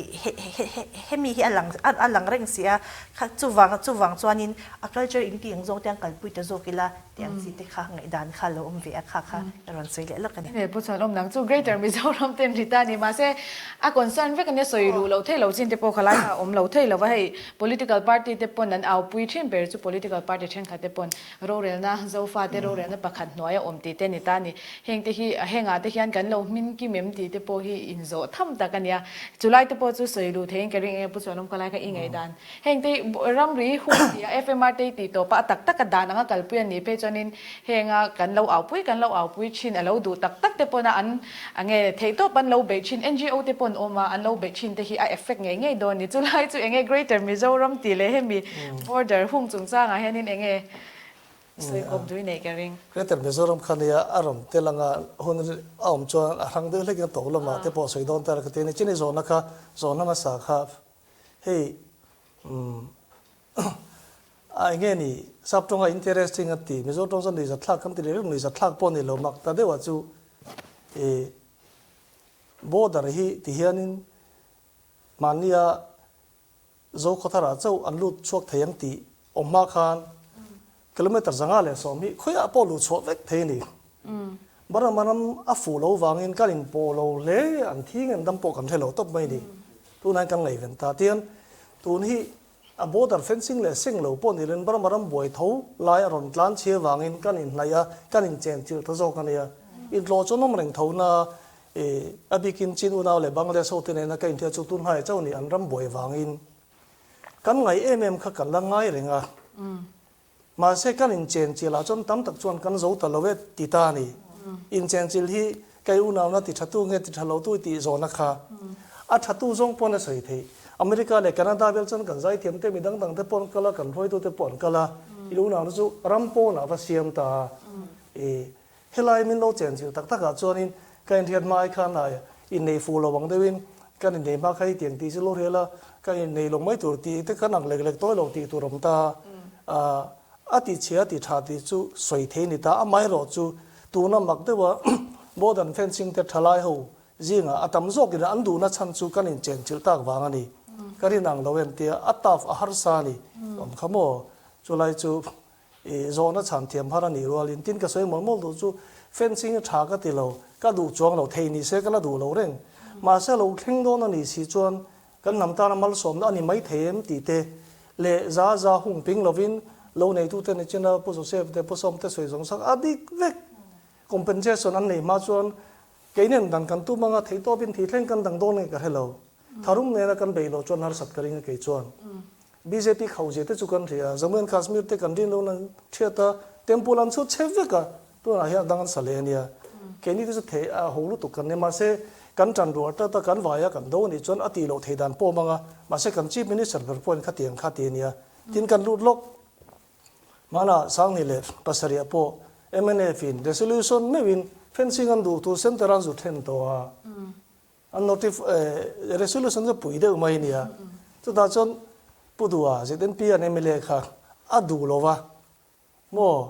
hemi hi a lang a lang reng si a, kha chuvang chuvang chuanin a culture in tih ang zawng te an kalpui ta zawk ila tih ang chi te kha ngaihdan kha lo awm ve a, kha kha ka rawn sawi leh lawk a ni. He Pu Chhuanawm nang chu Greater Mizoram ten ri ta a ni mahse a concern vek ania sawi luh loh theih loh chin te pawh khalai kha a awm lo thei lova hei political party te pawn an aupui thin ber chu political party thenkhat te pawn Rorelna, Zofate rorelna pakhat hnuaia awm tih te a ni ta a ni. Hengte hi, hengah te hian kan lo hmin kim em tih te pawh hi inzawh tham tak a nia. Chulai te pawh chu sawi luh theiin ka ring eng e Pu Chuanawm Kalai kha i ngaihdan. Hengte hi ramri hun tih a FMR te hi tih tawpa a tak taka dan anga kalpui a nih phei chuanin henga kan lo aupui kan lo aupui thin a lo duh tak tak te pawna an nge theih tawp an lo beih thin NGO te pawh an awm a an lo beih thin te hi a effect ngei ngei dawn a ni. Chulai chu enge Greater Mizoram tih leh hemi Border hung chungchangah hianin enge sawi kawp dui neih ka ring. Greater Mizoram kha nia a rawn tel anga hun a awm chuan a hrang deuh hlekin a tawp lamah te pawh sawi dawn ta ka ti a ni. Chini zawhna kha zawhna hmasa kha hei umm a enge ni sap tawnga interesting a ti Mizo tawng chuan nuihzatthlak kan ti leh reng nuihzatthlak pawh ni lo mak ta deuhah chu ih border hi ti hianin mahnia. Zokhawtharah chauh an lut chhuak thei ang tih awm hma khan kilometre 110 hi khawiah pawh luh chhuah vek thei a ni. Burma ram a fuh lo vangin kan inpawh lo hle, an thi ngen dam pawh kan hre lo tawp mai a ni. Tunah hian kan ngaihven ta. Tihian tun hi a border fencing leh seng lo pawh ni loin Burma ram buai tho lai a rawn tlan chhia vangin kan inhnaih a, kan inchenchilh ta zawk a nia. Intlawh chu an awm reng tho na E, a bikin Chin unau leh Bangladesh hote nena ka inthia chu tun hnaiah chauh ni an ram buai vangin kan ngaih em em kha kan la ngai reng a. Mahse kan inchenchilh ah chuan tam tak chuan kan zo ta lo e ti ta a ni. Inchenchilh hi kei unauna ti tha tu nge ti tha lo tu tih zawhna kha a tha tu zawng pawn a sawi theih. America leh Canada vel chuan kan zaithiam te mi dang dang te pawh an kal a, kan hruaitu te pawh an kal a, i unauna chu ram pawnah va siam ta a. E, Helai min lo chenchilh tak takah chuanin ka inhriat hma ai khan ai innei fuh lo ang deuhin kan innei hma kha hetiang tih chu lo hrial a, ka innei lo mai tur tih te kan ang lek lek tawi lo tih tur awm ta a, a ti chhia ti tha tih chu sawi thei ni ta. Amaherawh chu tuna mak deuha border fencing te thalai ho zingah a tam zawkin an duhna chhan chu kan inchenchilh tak vang a ni. Ka rin ang lo em tia a tough a harsa a ni awm kha maw chulai chu I zawhna chhan thiam har a nih rualin tin ka sawi mawlh mawlh duh chu fencing hi tha ka ti lo, ka duh chuang lo, thei ni se ka la duh lo reng. Mahse lo thleng dawn a nih si chuan kan hnam tana malsawmna a ni mai thei em tih te leh za za hung ping lovin lo neitute ni china Pu Joseph te Pu Sawm te sawi zawng sak a dik vek. Compensation an nei hma chuan keinen dan kan tum anga theihtawpin thih thleng kan dang dawn nge ka hre lo. Tharum nena kan bei loh chuan harsat ka ring a kei chuan. Bjp khauhzia te chu kan hria, Jammu and Kashmir te kan rin loin an thiat a, temple an chhut chhe vek a, tunah hian a dang an sa leh a nia. Keini te chu thei a ho lutuk kan nia, mahse kan tan rual tlat a, kan vaia kan do anih chuan a tih loh thei dan pawh a mang a, mahse kan Chief Minister ber pawhin khatiang kha ti a nia, tin kan lut lawk. Hmanah Sangni leh pasarih pawh mnf in resolution meuhin fencing an duh tur centre an zu then tawh a. An notif resolution chu pui deuh mai nia. Chutah chuan Pu Dua ZNP an mla kha a duh lo va maw?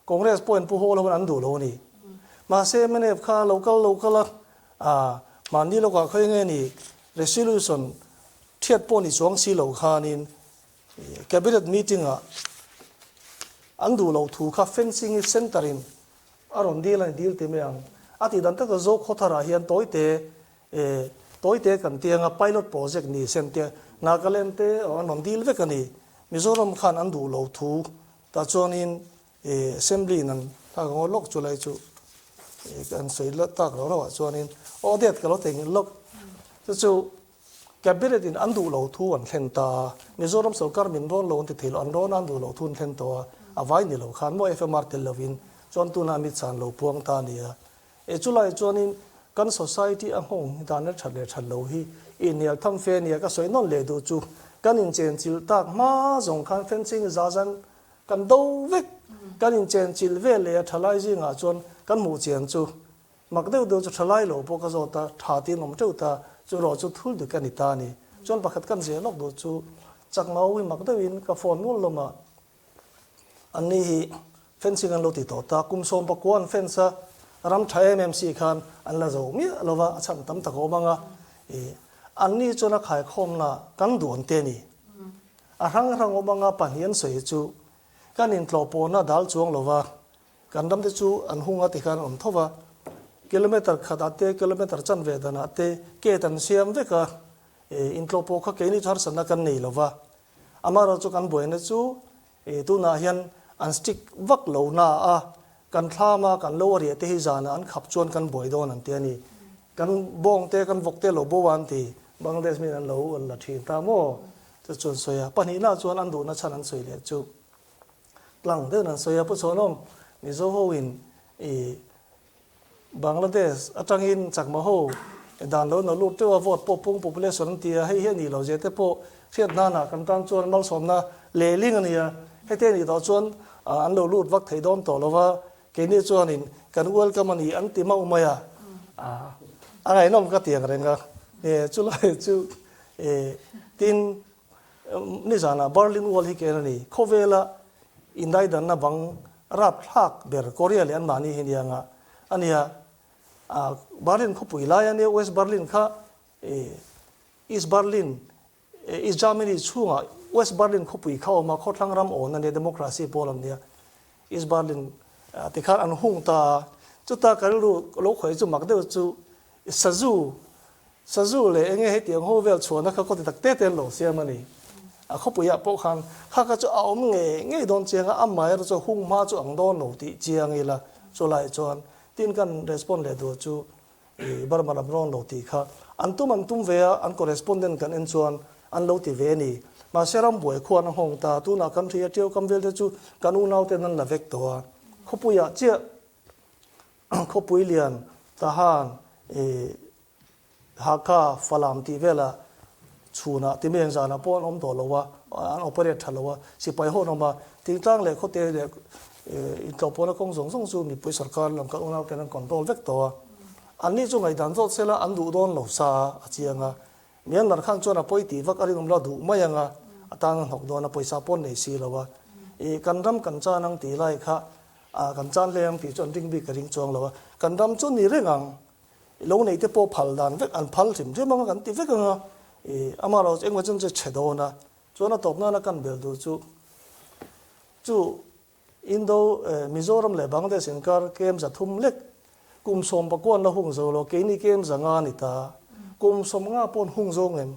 Congress pawhin Pu Hawla huan an duh lo a ni. Mahse mnf kha lo kal lo kal a, ah mahni lawkah khawi nge ni resolution thiat pawh ni chuang si lo khanin cabinet meeting ah an duh loh thu kha fencing hi centre in A rawn dil a ni dil ti mai ang. A tih dan taka Zo khawtharah hian tawite eh tawite kan ti anga pilot project ni sen te Nagaland te an rawn dil vek a ni. Mizoram khan an duh lo thu tah chuanin eh assembly in an thlak ang aw lawk chu lai chu eh kan sawi tak lo rauh ah chuanin aw date ka lo theihnghilh lawk chu chu Cabinet in an duh lo thu an thlen ta a, Mizoram sorkar min rawn lo an ti thei lo, an rawn a an duh lo thu an thlen tawh a, a vai ni lo khan maw FMR tel lovin chuan tunah mit chan lo puang ta a ni a. E chulai chuanin kan society a nghawng dan a that leh that lo hi inhnial tham fe a nia ka sawi nawn leh duh chu kan inchenchilh tak hma zawng khan fencing za zan kan do vek, kan inchenchilh vel leh a thalai zingah chuan kan hmuh chian chu Mak deuh deuh chu tha lai lo pawh ka zawt a, tha tiin awm teuh ta, chu rawh chu thul dik a ni ta a ni. Chuan pakhat kan zeh lawk duh chu chak mau hi mak deuhin ka phone nual lawm a, anni hi fencing an lo ti tawh ta, kum 19 an fence a, ram tha em em si khan an la zo miah lo va, a chhan tam tak a awm ang a, ih anni chuan a khaikhawmna kan duh an te a ni. A hrang hrang awm ang a, pahnih an sawi chu kan intlawhpawhna dal chuang lo va, Kan ramte chu an hung a ti khan an awm tho va, kilometre khatah te, kilometre chanve danah te gate an siam vek a, intlawh pawh kha keini chu harsatna kan nei lo va. Amaherawhchu kan buaina chu tunah hian an stick vak lo na a, kan thlam a, kan lo a riah te hi zanah an khap chuan kan buai dawn an ti a ni. Kan bawng te, kan vawk te lo bo a an ti, Bangladesh min an lo la thin ta maw? Chu chu an sawi a, pahnihna chuan an duhna chhan an sawi leh chu. Tlang deuhin an sawi a, Pu Chhuanawm, Mizo ho in i Bangladesh atangin Chakma ho dan lo na lut teuh a, vote pawh pung population an ti a, hei hi a nih loh zia te pawh hriat nana kan tan chuan malsawmna lehling a ni a, heti a nih tawh chuan an lo lut vak thei dawn tawh lo va, keini chuanin kan welcome a ni an ti mauh mai a, a ngaihnawm ka ti ang reng a, chulai chu tin Nizanah Berlin Wall hi ken a ni. Khawvela indaidanna bang rapthlak ber Korea leh anmahni hi nia nga a nia. Berlin khawpui lai a nia, West Berlin kha East Berlin East Germany chhungah West Berlin khawpui kha a awm a, khawthlang ram awn a nia, democracy pawl an nia. East Berlin tikhan an hung ta a, chuta ka rilru lo khawih chu mak deuh chu sazu, sazu leh enge hetiang ho vel chhuahna kha kawti tak te te an lo siam a ni. A khawpuiah pawh khan kha kha chu a awm ngei ngei dawn chiang a, amaherawh chu hung hma chu ang dawn lo tih chiang ila chulaiah chuan tin kan respond leh duh chu I Burma lam rawn lo tih kha an tum an tum ve a, an correspondent kan en chuan an lo ti ve a ni. Mahse rambuai khuan a nghawng ta, tunah kan hria ṭiau kam vel te chu kan unau ten an la vek tawh a. Khawpuiah chiah khawpui lian Tahan, i Hakha, Falam tih velah chhunah ti mai ang zanah pawh an awm tawh lo a, an operate tha lo a, sipai ho an awm a, thingtlang leh khawte leh intlawhpawhna kawng zawng zawng chu mipui sorkar lam kan unau ten an control vek tawh a, anni chu ngaihdan zawt sela an duh dawn lo sa a, a chiang a, Myanmar khan chuan a pawi tih vak a rinawm lo a duh mai ang a, a tan a hnawk dawn a, pawisa pawh an nei si lo a, ih kan ram kan chan ang tih lai kha kan chan hle ang tih chu an ring bik ka ring chuang lo a, kan ram chu ni reng ang. Lo nei te pawh phal dan vek an phal hrim hrim anga kan ti vek anga i ama lo chu engmah chuan chu chhe dawn a, chuan a tawp nana kan bel duh chu chu Indo Mizoram leh Bangladesh inkar kem za thum lek kum sawm pakuan la hung zo lo keini kem za nga ni ta kum sawm nga pawn hung zo ngem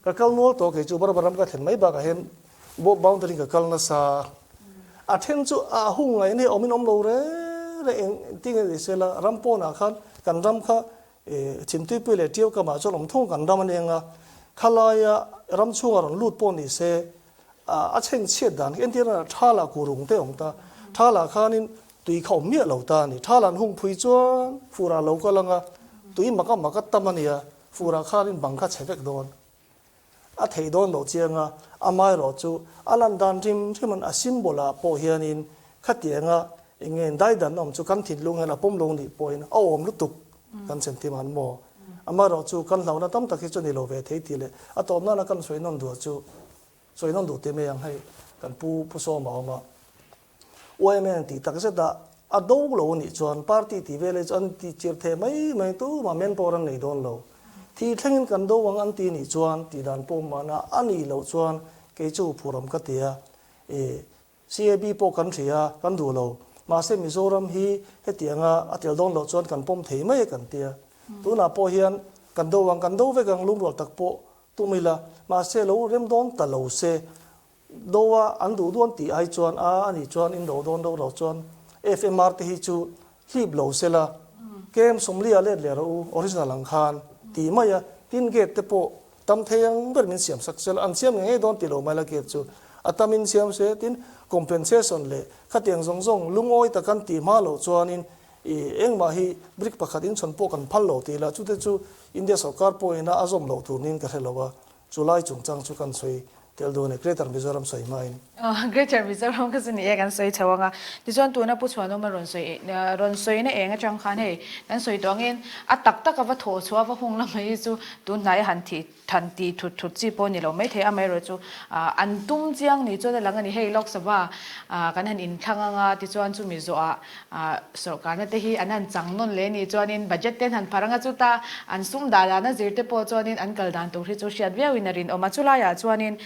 ka kal nual tawh kei chu Barbaram ka thlen mai bakah hian boundary ka kal nasa A then chu a hung ngaih ni awmin awm lo reng reng eng ti nge ni sela ram pawnah khan kan ram kha Chhimtuipui leh Ṭiau kamah chuan awm thung kan ram a ni ang a, khalaia ram chhunga rawn lut pawh ni se a chheng chhiat dan khi entir a thala kurung te awm ta, thala khanin tui kha awm miah lo ta a ni, thala an hung phui chuan furah lo kal ang a, tui maka maka tam a nia, furah khanin bang kha chhe vek dawn. A theih dawn loh chiang a, amaherawh chu a lan dan hrim hrimin a symbol ah pawh hianin khatianga eng nge daidan awm chu kan thinlung hian a pawm lo nih pawhin a awm lutuk kan chhentim han maw? Amaherawh chu kan hlauhna tam tak hi chu ni lo ve thei tih leh a tawp nana kan sawi nawn duh chu sawi nawn duh teh mai ang hei kan pu Pu Sawma awm a. YMA tih tak zet a, a do lo a nih chuan party tih vel hi chu an ti chir theh mai mai tumah manpower an nei dawn lo. Thih thlengin kan do ang an ti nih chuan tih dan pawh mahna a nih loh chuan kei chu phuram ka ti a, i CAB pawh kan hria a, kan duh lo. Mahse Mizoram hi hetianga a tel dawn loh chuan kan pawm thei mai a kan ti a. Tunah pawh hian kan do ang kan do vek ang lungrual tak pawh tum ila, mahse lo rem dawn ta lo se Do a an duh dawn tih ai chuan a anih chuan in do dawn do lo chuan FMR te hi chu hlip lo se la KM Sawmli ah let leh rawh u original ang khan tih mai a tin gate te pawh tam thei ang ber min siam sak se la an siam ngei ngei dawn tih lo mai la gate chu a tam in siam se tin compensation leh khatiang zawng zawng lungawi tak an tih hma loh chuan in i engmah hi brick pakhat in chhawn pawh kan phal lo tih lah chute chu India sorkar pawhin a a zawm loh tur niin ka hre lo a Chulai chungchang chu kan sawi tel dawn e, Greater Mizoram sawi hmain. Greater Mizoram kha chu ni e, kan sawi chho ang a. Tichuan tuna Pu Chhuanawma rawn sawi rawn sawina eng atang khan hei kan sawi tawh angin a tak tak a va thawh chhuah a va hung lamah hi chu tun hnai a han thih than tih thut thut chi pawh a ni lo maithei amaherawh chu an tum chiang ni chuan a lang a ni. Hei Lok Sabha kan han inthlang ang a tichuan chumi zawhah Sawrkarna te hi an han chang nawn leh ni chuanin budget te an han phar anga chuta an sum dah dana zir te pawh chuanin an kal dan tur hi chu hriat viauin a rinawm a. Chulaiah chuanin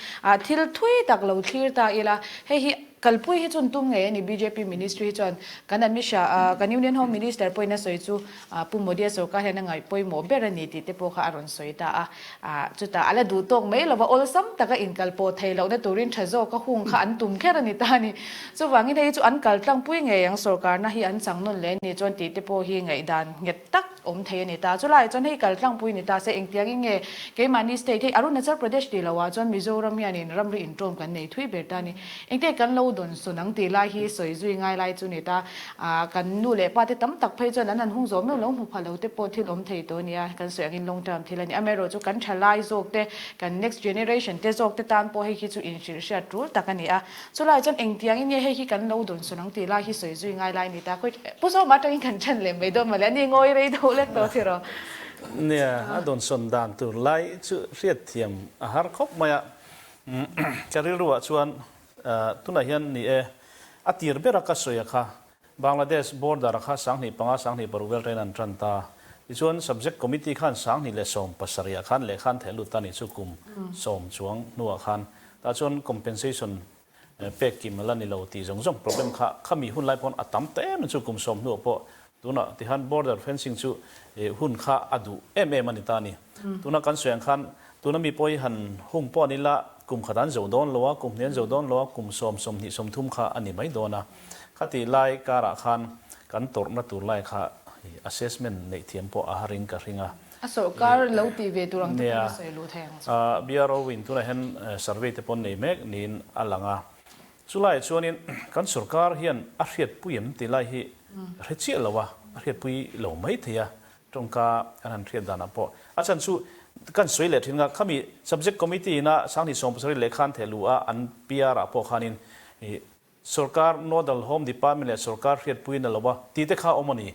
thil thui tak lo thlir ta ila hei hi kalpui hi chun tum ngei a ni bjp ministry hi chuan kan Amit Shah kan Union Home Minister pawhin a sawi chu Pu Modi-a sawrkar hian a ngaih pawimawh ber a ni tih te pawh kha a rawn sawi ta a. Chutah a la duh tawk mai lova awlsam taka inkal pawh thei lohna turin tha zawka hung kha an tum kher a ni ta a ni. Chuvangin hei chu an kal tlangpui ngei ang sawrkarna hi an chang nawn leh a ni chuan tih te pawh hi ngaihdan nghet tak awm thei a ni ta. Chulaiah chuan hei kal tlangpui ni ta se engtiangin nge keimahni state hei Arunachal Pradesh tih loah chuan Mizoram hianin ramri inṭawm kan nei thui ber ta a ni. Engte kan lo dawn sawn ang tih lai hi sawi zui ngai lai chu ni ta. Kan nu leh pa te tam tak phei chuan an han hung zawh meuh lo hmu pha lo te pawh thil awm thei tawh a nia, kan sawi angin long term thil a ni. Amaherawh chu kan tha lai zawk te, kan next generation te zawk te tan pawh hei hi chu inhrilh hriat tul tak a ni a. Chulai chuan engtiangin nge hei hi kan lo dawn sawn ang tih lai hi sawi zui ngai lai a ni ta. Khawi Pu Zawma atangin kan then leh mai dawn mawle, a ni ngawi rei deuh lek tawh thei rawh. Nia, a dawn sawn dan tur lai chu hriatthiam a har khawp mai a. Ka rilruah chuan tunah hian ni e, a tir bera ka sawi a kha, Bangladesh border a kha 25 26 vel train an tan ta. Tichuan Subject Committee khan 2017 ah khan lehkha an theh lut ta ni chu kum sawm chuang hnuah khan tah chuan compensation pek kim a la ni lo tih zawng zawng problem kha khami hun lai pawn a tam ta em chu kum sawm hnuah pawh tunah tihan border fencing chu hun kha a duh em em a ni ta a ni. Tuna kan sawi ang khan tuna mi pawh hi han hung pawh an ila kum khat an zo dawn lo a, kum hnih an zo dawn lo a, kum sawm, 20, 30 kha a ni mai dawn a. Khati lai karah khan kan tawrhna tur lai kha assessment neih thiam pawh a haring ka hring a. A sawrkar lo tih ve tur ang te pawh a sawi luh thei ang chu. Nia, BRO in tunah hian survey te pawh nei mek niin a lang a. Chulaiah chuanin kan sawrkar hian a hriatpui em tih lai hi ka hre chiah lo a, a hriatpui lo mai thei a, tawngka kan han hriat danah pawh. A chhan chu kan sawi leh thin nga, khami subject committee ina 2017 lehkha an theh luh a, an PR ah pawh khanin Sorkar Nodal Home Department leh sorkar hriatpui na lo a tih te kha a awm a ni.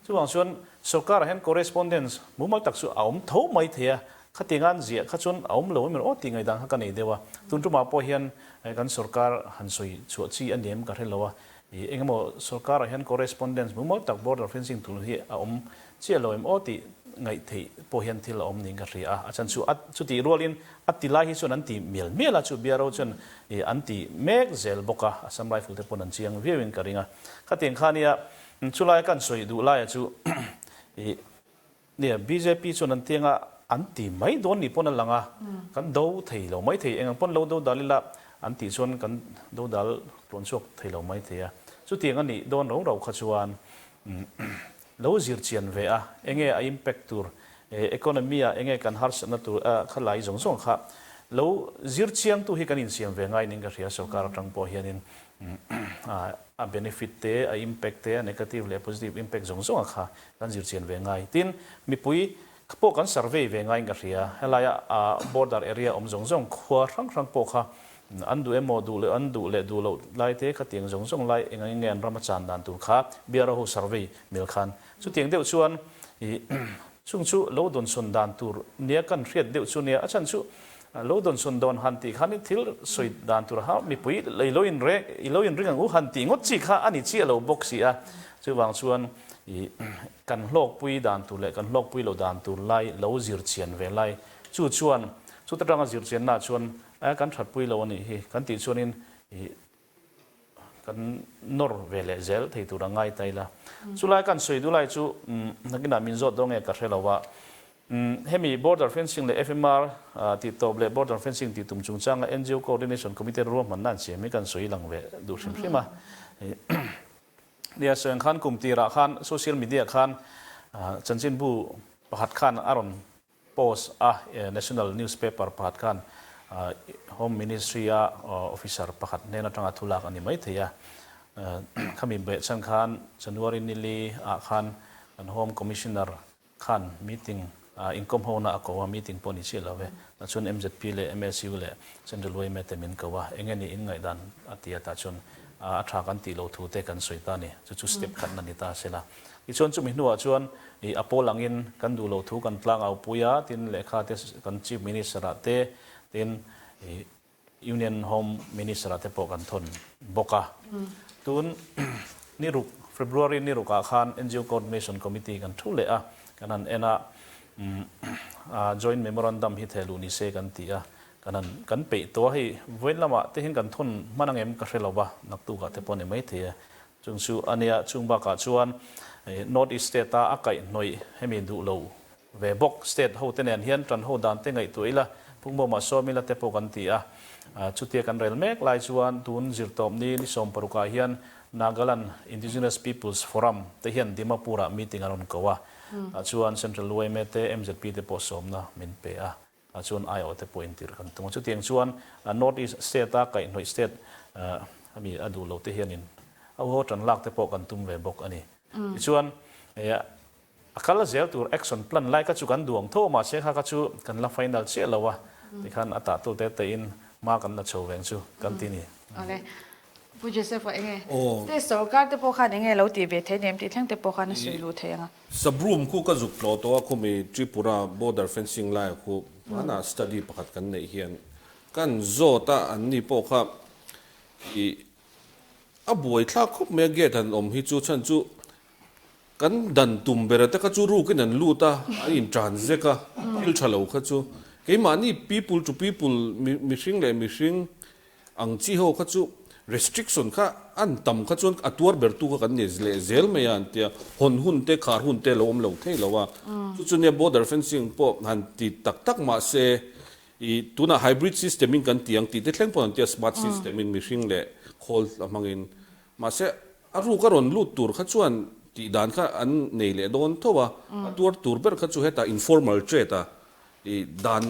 Chuvang chuan sorkarah hian correspondence mumal tak chu a awm tho mai thei a, khatiang an ziah kha chuan a awm lo em aw tih ngaihdan kha ka nei deuh a. Tun tumah pawh hian kan sorkar han sawi chhuah chi a ni em ka hre lo a, eng emaw sorkarah hian correspondence mumal tak border fencing tur hi a awm chiah lo em aw tih ngaih theih pawh hian thil a awm niin ka hria a, a chhan chu a chutih rualin a ti lai hi chuan an ti mial mial a, chu BRO chuan ih an ti mek zel bawk a, Assam Rifle te pawn an chiang viauin ka ring a. Khatiang kha nia chulai kan sawi duh laia chu ih nia bjp chuan an tianga an ti mai dawn nih pawn a lang a, kan do thei lo mai thei, eng ang pawn lo do dal ila an tih chuan kan do dal tluan chhuak thei lo mai thei a, chutiang a nih dawn rau rau kha chuan Lo zir chian ve a, enge a impact tur, economy ah enge kan harsatna tur kha lai zawng zawng kha lo zir chiangtu hi kan insiam ve ngai ning ka hria sorkar atang pawh hianin a benefit te, a impact te, a negative leh positive impact zawng zawng a kha kan zir chian ve ngai. Tin, mipui pawh kan survey ve ngaiin ka hria, helaia border area awm zawng zawng khua hrang hrang pawh kha An duh emaw duh leh an duh leh duh loh lai te khatiang zawng zawng lai eng eng nge an ram a chan dan tur kha BRO ho survey mil khan chutiang deuh chuan ih chung chu lo dawnsawn dan tur nia kan hriat deuh chu nia a chhan chu lo dawnsawn dawn han tih khan thil sawi dan tur ha mipui i lo in reng i lo in ring ang u han tih ngawt chi kha a ni chiah lo bawk si a chuvang chuan ih kan hlawkpui dan tur leh kan hlawkpui lo dan tur lai lo zir chian ve lai chu chuan chuta tanga zir chianna chuan A kan thatpui lo a nih hi kan tih chuanin ih kan nawr ve leh zel thei tur a ngai ta ila. Chulai kan sawi duh lai chu nakinah min zawt dawn nge ka hre lo a. Hemi border fencing leh FMR tih tawp leh border fencing tih tum chungchanga NGO Coordination Committee ruahmanna an siam hi kan sawi lang ve duh hrim hrim a. Nia sawi ang khan kum tirah khan social media khan chanchinbu pakhat khan a rawn Post a National newspaper pakhat khan Home Ministry a officer pakhat hnen atanga thu lak a ni mai thei a. Khami behchhan khan January nili ah khan kan Home Commissioner khan meeting inkawm hona a ko a, meeting pawh ni chiah lo ve. Tah chuan MZP leh MSU leh Central yma te min ko a, enge ni in ngaihdan a ti a, tah chuan a tha kan tih lo thu te kan sawi ta a ni. Chu chu step khatna ni ta sela. Tichuan chumi hnuah chuan ih a pawl angin kan duh loh thu kan tlang au pui a, tin lehkha te kan Chief Minister ah te, tin ih Union Home Minister ah te pawh kan thawn bawk a. Tun ni ruk, February ni rukah khan NGO Coordination Committee kan thu leh a, kan han en a, Joint Memorandum hi theh luh ni se kan ti a, kan han kan peih tawh a, hei vawiin lamah te hian kan thawn hman angem ka hre lo va, naktukah te pawh a ni maithei e. Chung chu a nia, chung bakah chuan North East State a a kaihhnawih hemi duh lo ve bawk state ho te nen hian tan ho dan te ngaihtuah ila, Pukbawmah sawm ila te pawh kan ti a. Chutia kan rel mek lai chuan tun zirtawpni ni sawmparukah hian Nagaland Indigenous Peoples Forum te hian Dimapur ah meeting an rawn ko a, tah chuan Central yma te MZP te pawh sawmna min pe a. Ah chuan aiawh te pawh intirh kan tum a. Chutiang chuan North East State a kaihhnawih state ami a duh lo te hianin a uho tan lak te pawh kan tum ve bawk a ni. Tichuan a kal zel tur action plan lai kha chu kan duang tho a mahse kha kha chu kan la final chiah lo a tikhan a tah tul te te in hma kan la chho veng chu kan ti ni. Awle. Pu Joseph a enge state sorkar te pawh khan enge lo tih ve thei nem tih thleng te pawh khan a sawi luh thei ang a. Sabroom khu ka zuk tlawh tawh a, khumi Tripura border fencing laia khu hmanah study pakhat kan neih hian kan zawt a, an ni pawh kha ih a buaithlak khawp mai a gate han awm hi chu chhan chu. Kan dan tum bera te kha chu rukin an lut a, an intan zek a, thil tha lo kha chu. Keimahni people to people, mihring leh mihring ang chi ho kha chu restriction kha an tam kha chuan a tuar ber tu kha kan ni leh zel mai a an tia. Hawn hun te, khar hun te a lo awm lo thei lo a. Chu chu nia border fencing pawh han ti tak tak mah se i tunah hybrid system in kan ti ang tih te thleng pawh an tia smart system in mihring leh khawl a hmangin. Mahse, a ruk a rawn lut tur kha chuan tih dan kha an nei leh dawn tho a, a tuar tur ber kha chu hetah informal trade a, i dan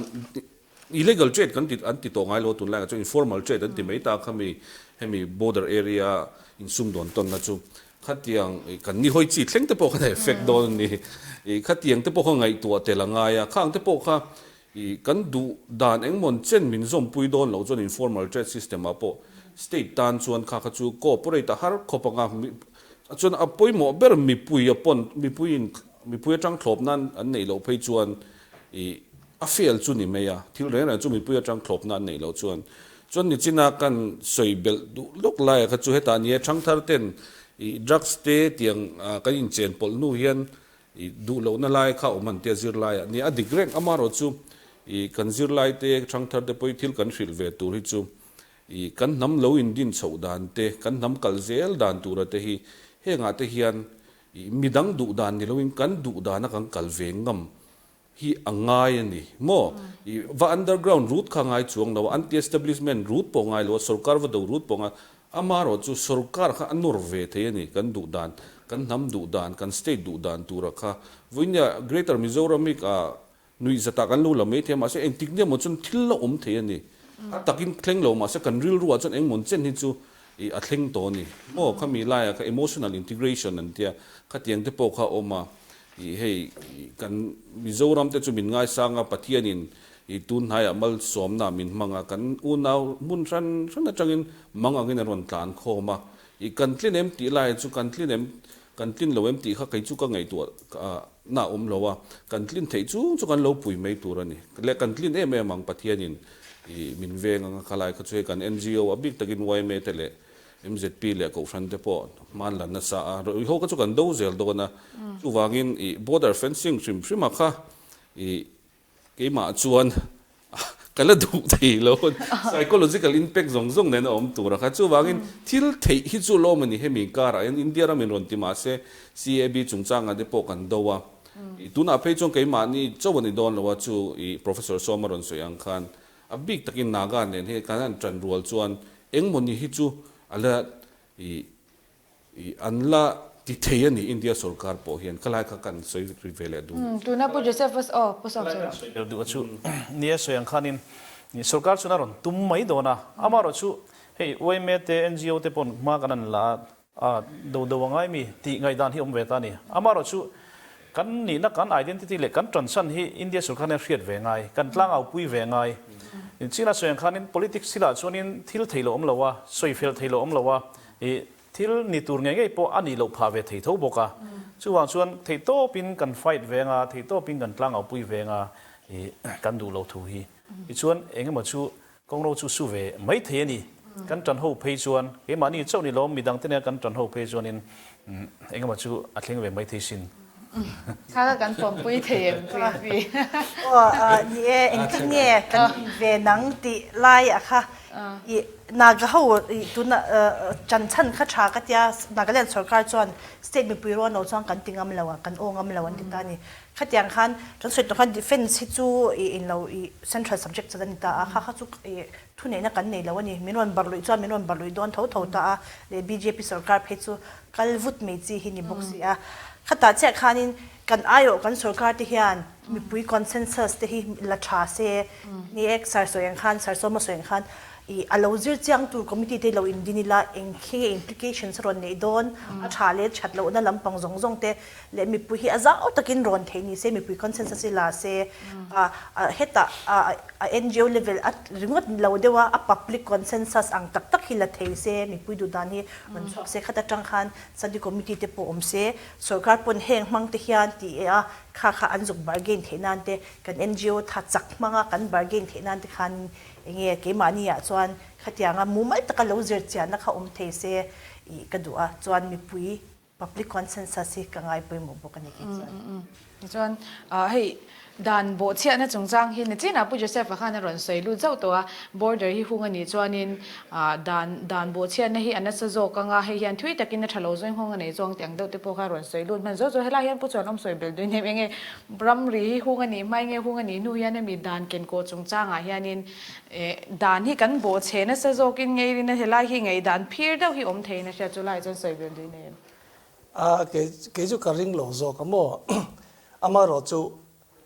illegal trade kan ti an ti tawh ngai lo tunlaiah chuan informal trade an ti mai ta kha mi hemi border area insumdawn tawnna chu khatiang kan ni hawi chi thleng te pawh khan a effect dawn a ni, i khatiang te pawh kha ngaihtuah tel a ngai a, khang te pawh kha I kan duh dan engmawn chen min zawmpui dawn loh chuan informal trade system ah pawh state tan chuan kha kha chu cooperate a har khawp ang a, chuan a pawimawh ber mipui a pawn mipui in mipui atang thlawp nan an neih loh phei chuan i a fail chu ni mai a, thil reng reng chu mipui atang thlawp nan an neih loh chuan chuan nichina kan sawi belh duh lawk laia kha chu hetah ni e thangthar ten i drugs te tiang kan inchen pawlh hnu hian I duh lohna lai kha awm an tia zirlaiah nia a dik reng amarawh chu i kan zirlai te thangthar te pawh hi thil kan hrilh ve tur hi chu i kan hnam lo indin chhoh dan te kan hnam kal zel dan tura te hi hengah te hian i midang duh dan ni loin kan duh dana kan kal ve ngam hi a ngai a ni maw? I va underground route kha ngai chuang lo a, anti-establishment route pawh ngai lo a, sorkar va do route pawh ngai, amarawh chu sorkar kha a nawr ve thei a ni, kan duh dan, kan hnam duh dan, kan state duh dan tura kha. Vawinia Greater Mizoram hi ka nuihzatah kan lo la mai thei a, mahse engtik nia maw chuan thil la awm thei a ni. A takin thleng lo mahse kan rilruah chuan engmawn chen hi chu i a thleng tawh a ni maw? Khami laiah kha emotional integration an tia, khatiang te pawh kha a awm a. Ih hei kan Mizoram te chu min ngaisang a, Pathianin ih tun hnaiah malsawmna min hmang a, kan unau hmun hran hran atangin mang angin a rawn tlan khawm a, ih kan tlin em tih laiah chu kan tlin em, kan tlin lo em tih kha kei chu ka ngaihtuah na a awm lo a, kan tlin theih chung chu kan lo pui mai tur a ni. Leh kan tlin em em ang Pathianin ih min veng ang a, khalai kha chu hei kan NGO a bik takin yma te leh MZP leh Kohhran te pawh hman la nasa a, ruihho kha chu kan do zel dawn a, chuvangin ih border fencing hrim hrim a kha ih keimah chuan ka la duh thei lo, psychological impact zawng zawng nen a awm tur a kha, chuvangin thil theih hi chu lawm a ni hemi karah hian India ram in rawn ti mah se CAB chungchangah te pawh kan do a, ih tunah phei chuan keimahni chauh a ni dawn lo a chu ih Professor Sawma rawn sawi ang khan A bik takin Naga nen hi kan han ṭan rual chuan engmawni hi chu a la i i an la ti thei a ni India sorkar pawh hian ka lai kha kan sawi ri ve leh duh. Tuna Pu Joseph a aw Pu Sawm sawi rawh. Sawi ber duh a chu nia sawi ang khanin sorkar chuan a rawn tum mai dawn a, amaherawhchu hei yma te ngo te pawn hma kan han la a, A do do a ngai mi tih ngaihdan hi awm ve ta a ni. Amaherawh chu kan nihna kan identity leh kan tanchhan hi India sorkar hian hriat ve ngai, kan tlangau pui ve ngai. China sawi ang khanin politics thilah chuanin thil thei lo awm lo a, sawi fel thei lo awm lo a, ih thil ni tur ngei ngei pawh a nih loh phah ve thei tho bawk a. Chuvang chuan theihtawpin kan fight ve anga, theihtawpin kan tlangau pui ve anga ih kan duh lo thu hi. Tichuan engemaw chu Kawngro chu su ve mai thei a ni. Kan ṭan ho phei chuan, keimahni chauh ni lawm, midangte nen kan ṭan ho phei chuanin engemaw chu a thleng ve mai thei sin. Kha kha kan pawmpui thei em Preeti? Aw ni e, engtin nge kan in ve nang tih lai ah kha i Naga ho i tuna ṭan chhan kha ṭha ka tia Nagaland sorkar chuan state mipui rual lo chuan kan ti ngam lo a, kan aw ngam lo an ti ta a ni. Khatiang khan kan sawi tawh khan defence hi chu i in lo i central subject chan a ni ta a, kha kha chu i thuneihna kan nei lo a ni. Min rawn barh luih chuan min rawn barh luih dawn tho tho ta a, leh bjp sorkar phei chu kal vut mai chi hi ni bawk si a. Khatah chiah khanin kan aiawh kan sorkar te hian mipui consensus te hi la tha se, ni e sir sawi ang khan, sir Sawma sawi ang khan i a lo zir chiang tur committee te lo indin ila eng khi nge implications a rawn neih dawn, a tha leh that lohna lampang zawng zawng te leh mipui hi a zau takin rawn theih ni se, mipui consensus hi la se, hetah a ngo level a ringawt lo deuh a, a public consensus ang tak tak hi la thei se, mipui duh dan hi rawn chhuak se, khat atang khan study committee te pawh awm se, sorkar pawn heng hmang te hian ti e a, kha kha an zuk bargain theih nan te, kan ngo tha chak hmanga kan bargain theih nan te khanin enge keimahni ah chuan khatianga mumal taka lo zir chianna kha awm thei se ih ka duh a, chuan mipui. Public consensus hi ka ngai pawimawh bawk a ni kei chuan. Tichuan, hei dan bawhchhiahna chungchang hi nichinah Pu Joseph-a khan a rawn sawi lut zauh tawh a, border hi hung a nih chuanin dan dan bawhchhiatna hi a nasa zawk ang a, hei hian thui takin a tha lo zawng nghawng a nei zawng tih ang deuh te pawh kha a rawn sawi lut hman zawt zawt. Helai hian Pu Chuanawm sawi belh duin em enge ramri hi hung a nih hmai nge hung a nih hnu hian hemi dan kenkawh chungchangah hianin Dan hi kan bawhchhe nasa zawkin ngei rin a, helai hi ngaihdan phir deuh hi awm theiin a hriat chu lai chuan sawi belh duh nei em? A, kei, kei chu ka ring lo zawk a maw? Amaherawh chu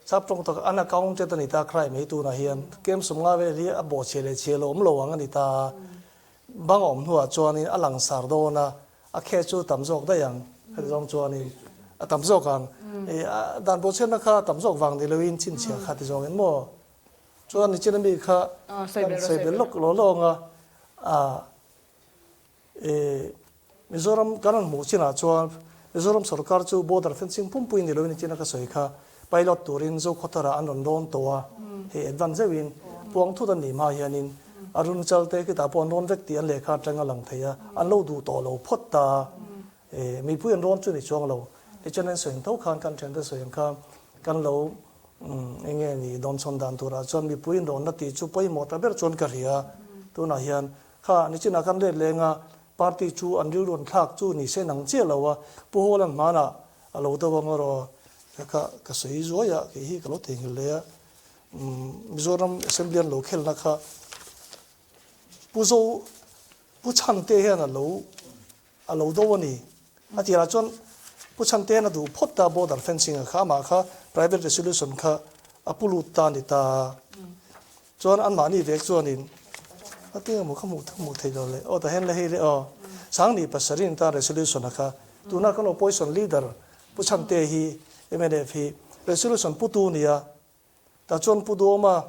sap tawng tak unaccounted a ni ta crime hi tunah hian kem sawmnga vel hi a bawhchhe leh chhe lo awm lo ang a ni ta a, bang a awm hnuah chuanin a langsar dawn a, a khe chu tam zawk daih ang heti zawng chuanin a tam zawk ang. Dan bawhchhiatna kha tam zawk vang ni loin chhinchhiah kha ti zawngin maw? Chuan nichin ami kha kan sawi belh lawk law law ang a, e Mizoram kan rawn hmuh chinah chuan Mizoram sorkar chu border fencing pumpui ni loin nichin a ka sawi kha pilot turin Zokhawthara an rawn rawn tawh a, hei advance zeuhin puang thut an nih hma hianin Arunachal te khitah pawh an rawn vek tih an lehkha atang a lang thei a, an lo duh tawh lo phawt ta a, e mipui an rawn chu ni chuang lo. Nichin an sawi ang tho khan kan thiante sawi ang kha kan lo Umm eng nge ni dawnchhawn dan turah chuan mipui inrawnna tih chu pawimawh ta ber chuan ka hria. Tunah hian kha nichinah kan let leng a, party chu an rilru an thlak chu ni se nang chiah lo a, Pu Hawlan hmanah a lo do ang erawh ka kha ka sawi zuai a, kei hi ka lo theihnghilh leh a. Umm Mizoram Assembly an lo khelna kha Pu Zo Pu Chhante hian a lo A lo do a ni. A tirah chuan Pu Chhantean a duh phawt ta border fencing a kha amah kha private resolution kha a pu lut ta a ni ta. Chuan anmahni vek chuanin a ti emaw ka hmuh hmuh theih lo le aw ta hen le hei le aw Sangni pasarin ta resolution a kha tuna kan opposition leader Pu Chhante hi mnf hi resolution putu nia Tah chuan Pu Duhawma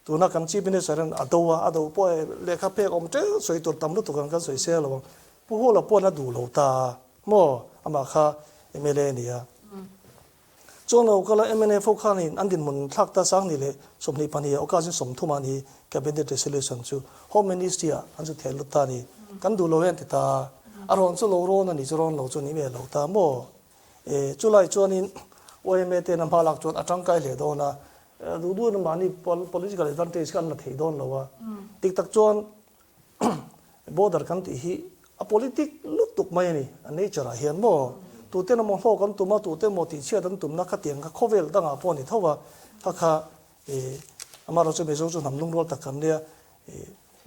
tuna kan Chief Minister hian a do a, a do pawh e lehkha pek awm teuh sawi tur tam lutuk ang kan sawi sel lo ang. Pu Hawla pawhin a duh lo ta a maw amah kha mla a ni a. Chuan lo kal a mnf ho khanin an dinhmun thlak ta sang ni leh 22 ah August 30 ah ni Cabinet Resolution chu Home Ministry ah an zu theh lut ta a ni. Kan duh lo e an ti ta a, a rawn chu lo rawn a ni chu rawn lo chu ni ve lo ta maw. E, chulai chuanin yma ten a hma lak chuan a tangkai hle dawn a, duh duhin mahni political advantage kha an la thei dawn lo a. Dik tak chuan border kan tih hi a politic lutuk mai a ni, a nature ah hian maw. Tuten emaw hlawk an tum a, tute emaw tihchhiat an tumna khatiang kha khawvel dangah pawh a ni tho a, kha kha e, amaherawhchu chu Mizo chu hnam lungrual tak kan nia, e,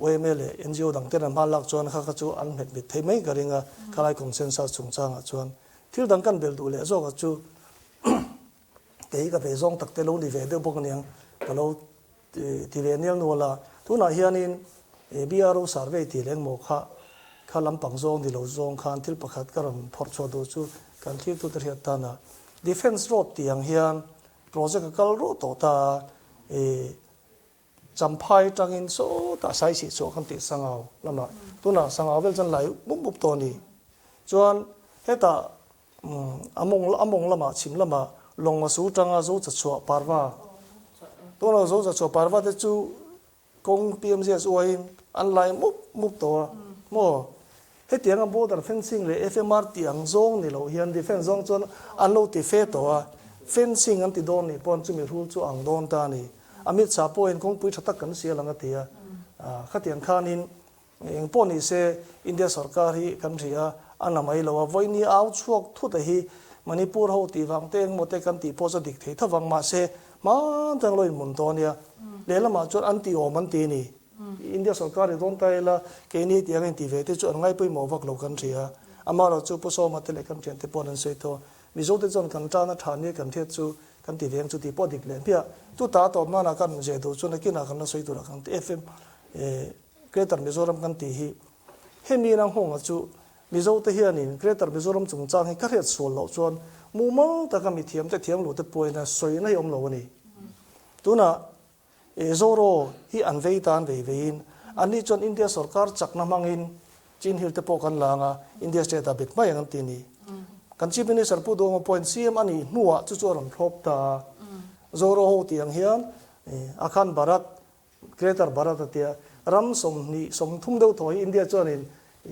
Yma leh ngo dang ten an hma lak chuan kha kha chu an hmet mit thei mai ka ring a, khalai consensus chungchangah chuan thil dang kan bel duh leh zawkah chu kei ka ve zawng tak te lo ni ve deuh bawk aniang ka lo ti ve nial nual a. Tunah hianin BRO survey tih leh engmaw kha kha lampang zawng ni lo zawng khan thil pakhat ka rawn phawrh chhuah duh chu kan thirtute hriat tan a, Defence Road tih ang hian project a kal ruah tawh ta a, Champhai tangin sawtah saisih chhuah kan tih Sangau lamah tunah Sangau vel chuan lai mup mup tawh a ni. Chuan hetah a mawng a mawng lamah chhim lamah Lawngma su tanga Zocha chhuah parva tunah Zocha chhuah parva te chu kawng PMZS uaiin an lai mup mup tawh a maw. Hetianga border fencing leh FMR tih ang zawng ni loh hian defence zawng chuan an lo ti fe tawh a, fencing an ti dawn nih pawn chumi rul chu ang dawn ta a ni. Amit Shah pawhin kawngpui tha tak kan sial ang a ti a, khatiang khanin eng pawh ni se India sorkar hi kan ri a, a na mai lo a, vawiini au chhuak thut a hi Manipur ho tih vang te engmaw te kan tih pawh chu a dik thei tho vang mahse hman tang lo inhmun dawn nia, lehlamah chuan an tih awm an ti a ni. India sorkar i dawn ta ila, keini hetiang a inti ve te chu an ngai pawimawh vak lo kan hria. Amaherawh chu Pu Sawma te leh kan thiante pawh an sawi tawh. Mizo te chuan kan tana tha nia kan hriat chu kan ti ve ang chu tih pawh dik leh hmiah. Chuta a tawp nana kan zeh duh chu nakinah kan la sawi turah kan ti FM Greater Mizoram kan tih hi hemi ina nghawngah chu Mizo te hianin Greater Mizoram chungchang hi ka hriat sual loh chuan mumal taka mithiam te thiam lo te pawhin sawina hi awm lo a ni. Tunah E Zoro hi an vei tan vei veiin anni chuan India sorkar chakna hmangin Chin Hill te pawh kan la ang a, India state ah bet mai ang an ti a ni. Kan Chief Minister Pu Duhoma pawhin CM a nih hnuah chu chu a rawn thlawp ta a. Zoro ho tih ang hian Akhand Bharat, Greater Bharat a tia, ram 20, 30 deuh thaw hi India chuanin.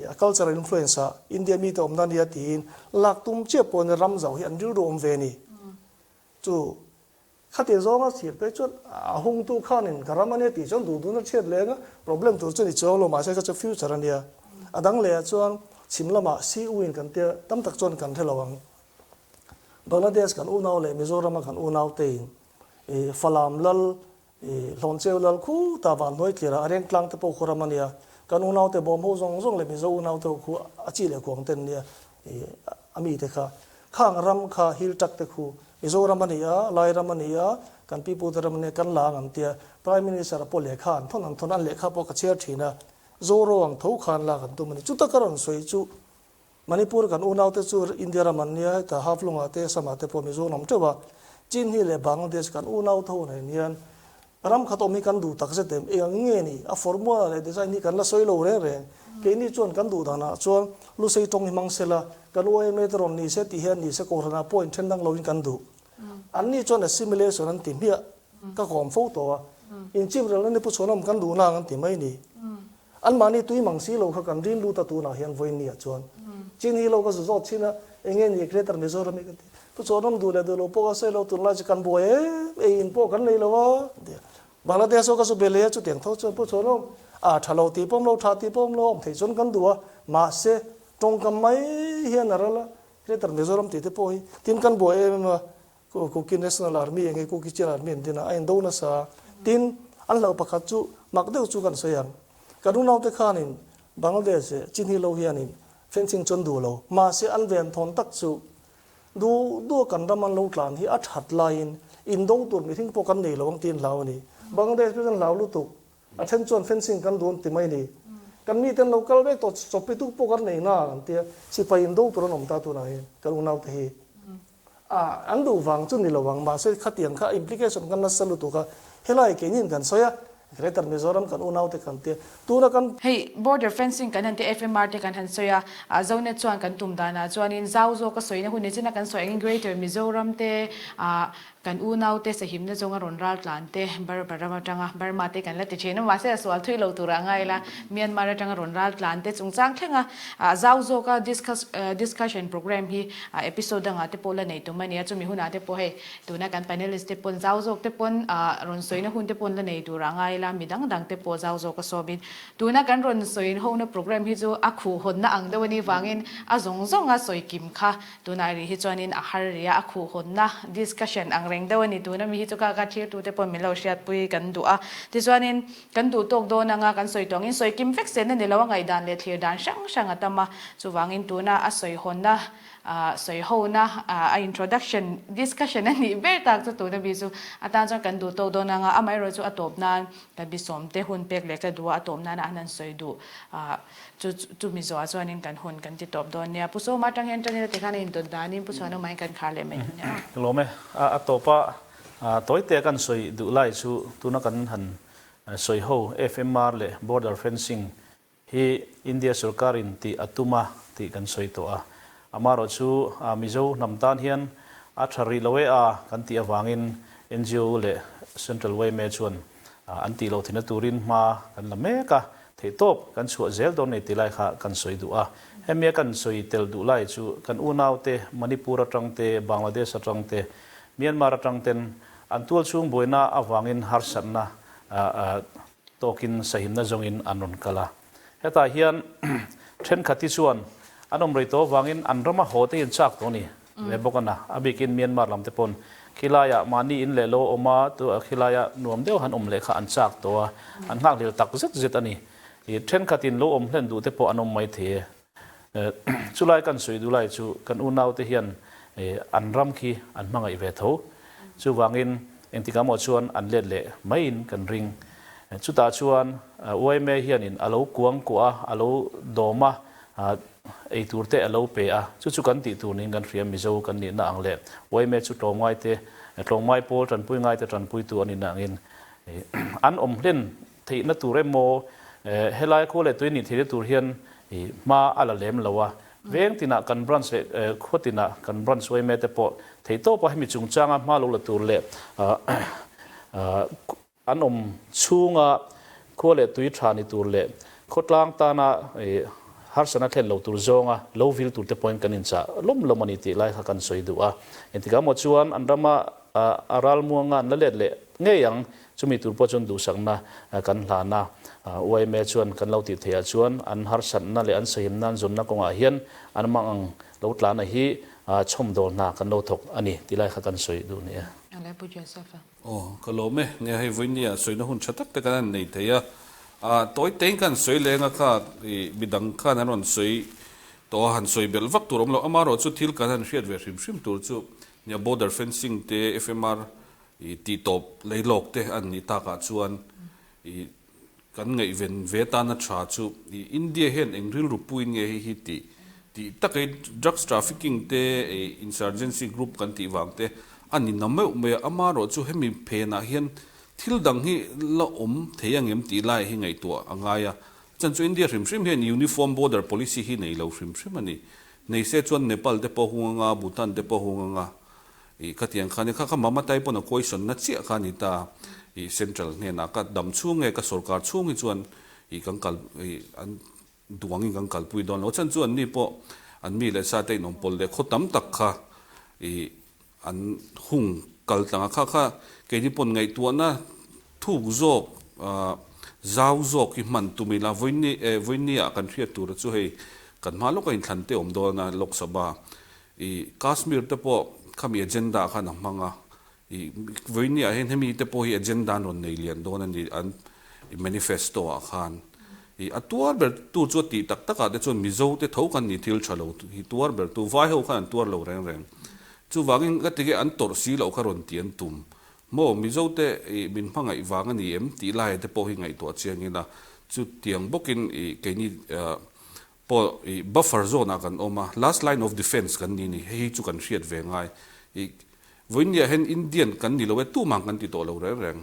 A cultural influence ah India mite awmna ania tiin lak tum chiah pawh nia ram zauh hi an rilru awm ve a ni. Chu khati zawnga thlir phei chuan a hungtu khanin ka ram ania tih chuan duh duhna chhiat leng a, problem tur chu ni chuang lo mahse kha chu future ania. A dang lehah chuan chhim lamah CU in kan tia tam tak chuan kan hre lo ang. Bangladesh kan unau leh Mizoram a kan unau te in Falam lal I Hlawncheu lal khu ta van hnuai tlir a, a reng tlang te pawh khu ram a nia. Kan unaute bawm ho zawng zawng leh Mizo unaute ho khu a chi leh kuang ten nia i a mite kha. Khang ram kha hil tak te khu Mizoram a ni a, Lai ram a ni a, kan pipute ram a nia, kan la ang an tia. Prime Minister a pawh lehkha an thawn an thawn a, an lehkha pawh ka chhiar thin a, Zoro ang tho khan lak an tum a ni. Chuta ka rawn sawi chu Manipur kan unaute chu India ram an nia, heta Haflong-ah te Assam-ah te pawh Mizo an awm teuh a, Chin hi leh Bangladesh kan unau tho nen hian ram khat awm hi kan duh tak zet em? Eng ang nge ni? A formula leh design hi kan la sawi lo reng reng. Keini chuan kan duh danah chuan Lusei tawng hi hmang sela, kan YMA te rawn ni se tih hian ni se Kohhranah pawh inthen dang loin kan duh. Anni chuan assimilation an ti hmiah ka kawm fo tawh a, inchip relna ni pu chhuanawm kan duh nang an ti mai ni. An mahni tui mang si lo kha kan rin lut a tunah hian vawiin ah chuan chin hi lo ka zu zawt chin a, enge ni Greater Mizoram hi ka ti. Pu Chhuanawm duh leh duh lo pawh ka sawi lo tunlai chu kan buai em ei in pawh kan nei lo a ti a. Bangladesh aw ka zu be leh a chutiang tho chuan Pu Chhuanawm a tha lo tih pawm lo tha tih pawm lo awm theih chuan kan duh a mahse tawngkam mai hian a ral a Greater Mizoram tih te pawh hi tin kan buai em em a Kuki National Army enge Kuki Chin Army an din a, a indo nasa. Tin, an hlauh pakhat chu mak deuh chu kan sawi ang. Kan unaute khanin Bangladesh leh Chin hi lo hianin fencing chu an duh lo. Mahse an ven thawn tak chu duh duh a kan ram an lo tlan hi a that laiin indo tur mihring pawh kan nei lo ang tiin hlau a ni. Bangladesh pawh chuan hlau lutuk. A then chuan fencing kan duh an ti mai a ni. Kan mite an lo kal vek tawh, chawppi tuk pawh kan nei na an ti a, sipai indo tur an awm ta tunah hian kan unaute hi. A, an duh vang chu ni lo ang, mahse khatiang kha implication kan nasa lutuk a, helai keinin kan sawi a, Greater Mizoram kan unaute kan tia, tuna kan. Hei border fencing kan han tia FMR te kan han sawi a, a Zonet chuan kan tum danah chuanin zau zawka sawina hun ni chin a kan sawi angin Greater Mizoram te ah Kan unaute sahimna zawnga rawn ral tlan te, Burma ram atanga Burma te kan la ti thin a, mahse a sual thui lo turah a ngai la, Myanmar atanga rawn ral tlan te chungchang thlenga zau zawka discuss discussion programme hi episode dangah te pawh la nei tum a ni a, chumi hunah te pawh hei tuna kan panelist te pawn zau zawk te pawn rawn sawina hun te pawn la nei turah a ngai la, mi dang dang te pawh zau zawka sawmin tuna kan rawn sawi hona programme hi chu a khuhhawnna ang deuh a nih vangin a zawng zawnga sawi kim kha Tunah rih hi chuanin a har rih a, a khuhhawnna, discussion, ang reng deuh a ni. Tuna mi hi chu ka ka thirtute pawh min lo hriatpui kan duh a. Tichuanin kan duh tawk dawn anga kan sawi tawh angin sawi kim vek sen a ni lo a, ngaihdan leh thlir dan hrang hrang a tam a. Chuvangin tuna a sawihawnna, sawihona, a introduction, discussion a nih ber tak chu tuna mi chu atan chuan kan duh tawk dawn anga amaherawhchu a tawp nan kan bisawmte hun pek leh ka duh a, a tawp nana an han sawi duh. Chu chumi zawhah chuanin kan hun kan ti tawp dawn nia. Pu Sawma atang hian tan ila tikhan a indawt danin Pu Chhuanawmain kan khar leh mai dawn nia. Ka lawm e. A tawpa tawite kan sawi duh lai chu tuna kan han sawi ho FMR leh border fencing hi India sorkarin tih a tum a tih kan sawi tawh a. Amaherawh chu Mizo hnam tan hian a tha rih lo e a kan tih avangin ngo leh Central yma chuan an tih loh theihna turin hma kan la mek a. Theihtawp kan chhuah zel dawn nei ti lai kha kan sawi duh a. Hemia kan sawi tel duh lai chu kan unaute Manipur atang te, Bangladesh atang te, Myanmar atang ten an tual chhung buaina avangin harsatna tawkin sahimna zawngin an rawn kal a. Hetah hian thenkhat hi chuan an awm rei tawh avangin an rama haw te hi an chak tawh a ni. Ve bawk a na. A bikin Myanmar lam te pawn khilaiah mahni in leh lo awm a, tu khilaia nuam deuh han awm leh kha an chak tawh a, an nghakhlel tak zet zet a ni. I thenkhatin lo awm hlen duh te pawh an awm mai thei e. Chulai kan sawi duh lai chu kan unau te hian an ram khi an hmangaih ve tho. Chuvangin engtikah maw chuan an let leh maiin kan ring. Chutah chuan yma hianin a lo kuang kuah a, a lo dawm a, Ei tur te a lo pe a, chu chu kan tih tur niin kan hria, Mizo kan nihna ang leh yma chu tlawmngai te, tlawmngai pawl tanpui ngai te tanpuitu a nihna angin an awm hlen theihna tur emaw helai khua leh tui nih theihna tur hian hma a la lem lo a, veng tinah kan branch leh khua tinah kan branch yma te pawh theihtawpa hemi chungchanga hma lo la tur leh An awm chhunga khua leh tui tha ni tur leh khawtlang tana Harsatna thlen lo tur zawnga lo vil tur te pawhin kan inchah lawm lawm a ni tih lai kha kan sawi duh a. Engtikah maw chuan an rama a ralmuanga an la let leh ngei ang, chumi tur pawh chuan duhsakna kan hlan a. Yma chuan kan lo tih theihah chuan an harsatna leh an sahimna an zawnna kawngah hian an mang ang lo tlana hi chhawmdawl hna kan lo thawk a ni tih lai kha kan sawi duh ni e. Alai Pu Joseph-a. Aw, ka lawm e. Nge hei vawinia sawina hun tha tak te kan han nei thei a. Ah, tawi tein ka han sawi leng a kha i midang khan an rawn sawi tawh a, han sawi belh vak tur awm lo. Amaherawh chu thil kan han hriat ve hrim hrim tur chu nia border fencing te, FMR i tih tawp lei lawk te an nih takah chuan i Kan ngaihven ve tana tha chu i India hian eng rilru puin nge hei hi tih tih tak ei drugs trafficking te ei insurgency group kan tih vang te a ni na meuh mai a, amaherawh chu hemi phenah hian thil dang hi la awm thei ang em tih lai hi ngaihtuah a ngai a, chan chu India hrim hrim hian uniform border policy hi nei lo hrim hrim a ni. Nei se chuan Nepal te pawh hung anga, Bhutan te pawh hung anga, Ih khatiang kha ni kha kha Mamatai pawn a question na chiah kha a ni ta. Ih central hnenah ka dam chhung nge ka sorkar chhung hi chuan ih kan kal ih an duangin kan kalpui dawn lo. A chhan chu an ni pawh an mi leh sa te inawmpawl leh khaw tam tak kha ih an hung kal tlang a. Kha kha keini pawn ngaihtuahna thuk zawk ah zau zawk hi hman tum ila vawiin eh vawiin ah kan hriat tura chu hei kan hma lawka inthlan te awm dawn a Lok Sabha I Kashmir te pawh khami agenda khan a hmang a, i vawinia hian hemi te pawh hi agenda an rawn nei lian dawn a ni an i manifesto ah khan. I a tuar ber tu chu a tih tak tak ah te chuan Mizo te tho khan ni thil tha lo hi tuar ber tu, vai ho khan an tuar lo reng reng. Chuvangin ka ti nge an tawrh si loh kha rawn ti an tum. Maw Mizo te i min hmangaih vang a ni em tih lai te pawh hi ngaihtuah chiang ila chutiang bawkin i keini Pawh i buffer zone ah kan awm a, last line of defence kan ni ni, hei hi chu kan hriat ve ngai. I vawiinniah hian Indian kan ni lo e, tumah kan ti tawh lo reng reng.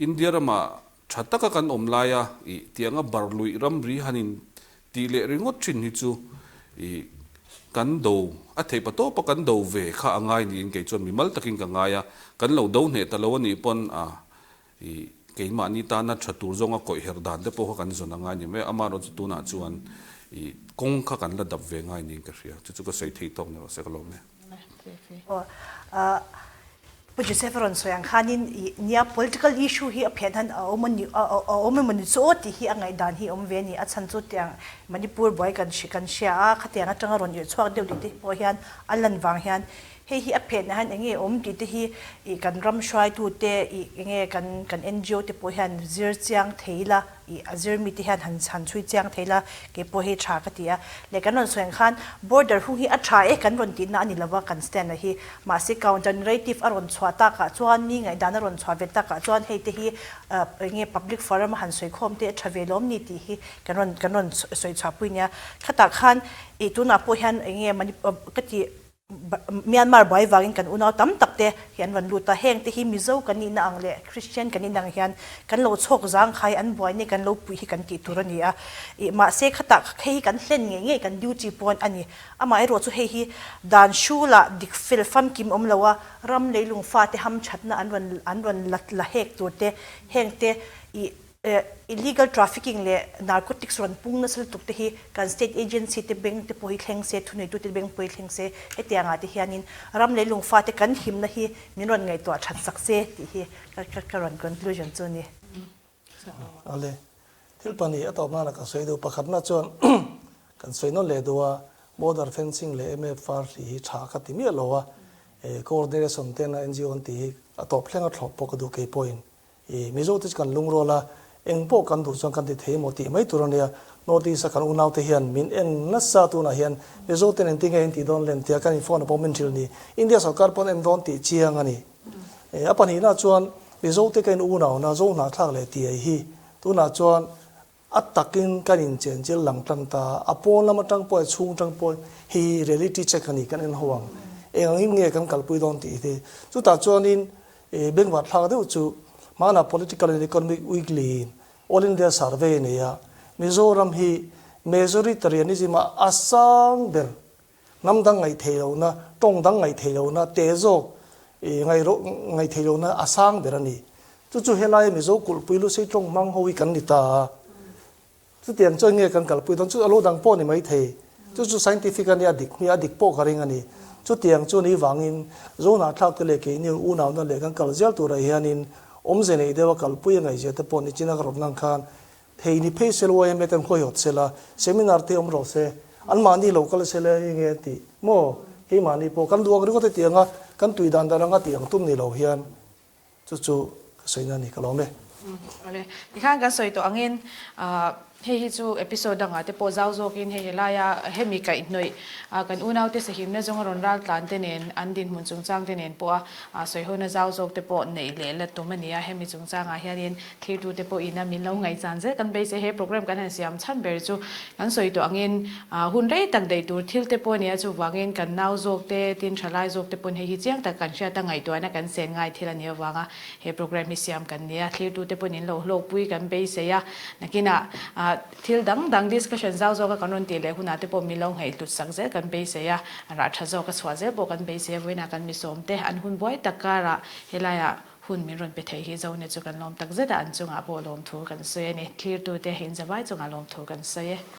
India ramah tha taka kan awm laia i tianga barluih ramri han in tih leh ringawt thin hi chu i kan do a theih patawpa kan do ve kha a ngai niin kei chuan mimal takin ka ngai a, kan lo do hneh ta lo a nih pawn a I keimahni tana tha tur zawnga kawih herh dan te pawh kha kan zawn a ngai ni mai a, amaherawh chu tunah chuan i kawng kha kan la dap ve ngai niin ka hria, chu chu ka sawi thei tawk ni rawh se ka lawm e. Aw Pu Joseph a rawn sawi ang khanin i nia political issue hi a phen han a awm a ni a awm emaw ni chu aw tih hi a ngaihdan hi a awm ve a ni, a chhan chu tiang Manipur buai kan kan hria a, khatiang atanga rawn irh chhuak deuh tih te pawh hian a lan vang hian Hei hi a phenah hian enge awm tih te hi ih kan ram hruaitute ih enge kan kan ngo te pawh hian zir chiang thei la ih a zir mite hian han han chhui chiang thei la kei pawh hei tha ka ti a. Leh kan rawn sawi ang khan border hung hi a tha e kan rawn tihna a ni lova kan stand a hi mahse counter narrative a rawn chhuah takah chuan mi ngaihdan a rawn chhuah ve takah chuan hei te hi enge public forum a han sawi khawm te a tha ve lawm ni tih hi kan rawn kan rawn sawi chhuah pui nia. Khatah khan ih tunah pawh hian enge ka tih Myanmar buai vangin kan unau tam tak te hi an rawn lut a, heng te hi Mizo kan nihna ang leh Christian kan nihna ang hian kan lo chhawk zang khai an buaina kan lo puih hi kan tih tur a ni a, ih mahse khatah hei hi kan hlen ngei ngei kan duty pawn a ni. Amaherawh chu hei hi dan hrulah dik fel famkim awm lo a, ram leilung fate hamthatna an rawn an rawn la la hek tur te heng te ih Illegal trafficking leh narcotics rawn pung nasa lutuk te hi kan state agency te beng te pawh hi thleng se, thuneitu te beng pawh hi thleng se, hetiang ah te hianin ram leh lungfa te kan himna hi min rawn ngaihtuah that sak se tih hi ka rawn conclusion chu a ni. Ale, thil pahnih a tawp nana ka sawi duh. Pakhatna chuan kan sawi nawn leh duh a, border fencing leh MFR hli hi tha ka ti miah lo a, coordination tena NGO an tih hi a tawp thleng a thlawp pawh ka duh kei pawhin. I Mizo te chu kan lungrual a, eng pawh kan duh chuan kan ti thei emaw tih mai tur a nia. North East a kan unau te hian min en nasa tunah hian Mizo ten engtin nge in tih dawn lem tia kan in phone a pawh min hrilh ni. India sorkar pawn en dawn tih chiang a ni. A pahnihna chuan Mizo te ka in unauna Zo hnahthlak leh tiai hi tunah chuan A takin kan inchenchil lang tan ta, a pawn lam atang pawh a chhung atang pawh hi reality check a ni kan en ho ang. Eng angin nge kan kalpui dawn tih hi. Chutah chuanin bengvar thlak deuh chu hmanah Political and Economic Weekly in All India Survey a nei a, Mizoram hi majoritarianism ah a sang ber Hnam dang ngaih theih lohna, tawng dang ngaih theih lohna, teh zawk ngaih theih lohna a sang ber a ni. Chu chu helai Mizo kulhpui Lusei tawng hmang ho hi kan ni ta a. Chutiang chuan nge kan kalpui dawn? Chu a lo dang pawh ni maithei. Chu chu scientific a nia, a dik hmia, a dik pawh ka ring a ni. Chutiang chu ni vangin Zohnahthlak te leh keini unauna leh kan kal zel turah hianin awmze nei deuha kalpui a ngaihzia te pawh nichina ka rawn lan khan thei ni phei sel yma ten huaihawt sela, seminar te awm rawh se, anmahni lo kal sela eng nge an tih maw? Keimahni pawh kan duh ang ringawt heti anga kan tui dan dan anga tih ang tum ni lo hian Chu chu ka sawina a ni ka lawm e. Awle, tikhan kan sawi tawh angin hei hi chu episode dangah te pawh zau zawkin hei helaia hemi kaihhnawih kan unaute sahimna zawnga rawn ral tlan te nen an dinhmun chungchang te nen pawha sawihona zau zawk te pawh neih leh la tum a ni a, hemi chungchangah hianin Thirtute pawhin a min lo ngaihchan zel kan beisei. He program kan han siam chhan ber chu kan sawi tawh angin hun rei tak daih tur thil te pawh a ni a, chuvangin kan nau zawk te, tin thalai zawk te pawn hei hi chiang tak kan hriat a, ngaihtuahna kan sen ngai thil a nih avanga he program hi siam kan ni a. Thlirtute pawn in lo hlawkpui kan beisei a, nakinah thil dang dang discussion zau zawka kan rawn tih leh hunah te pawh min lo ngaihhlut sak zel kan beisei a, rah tha zawk a chhuah zel pawh kan beisei a. Vawiinah kan misawmte an hun buai tak karah helaiah Hun min rawn pe thei hi Zone chu kan lawm tak zet a, an chungah pawh lawmthu kan sawi a ni. Thlirtute in zavai chungah lawmthu kan sawi e.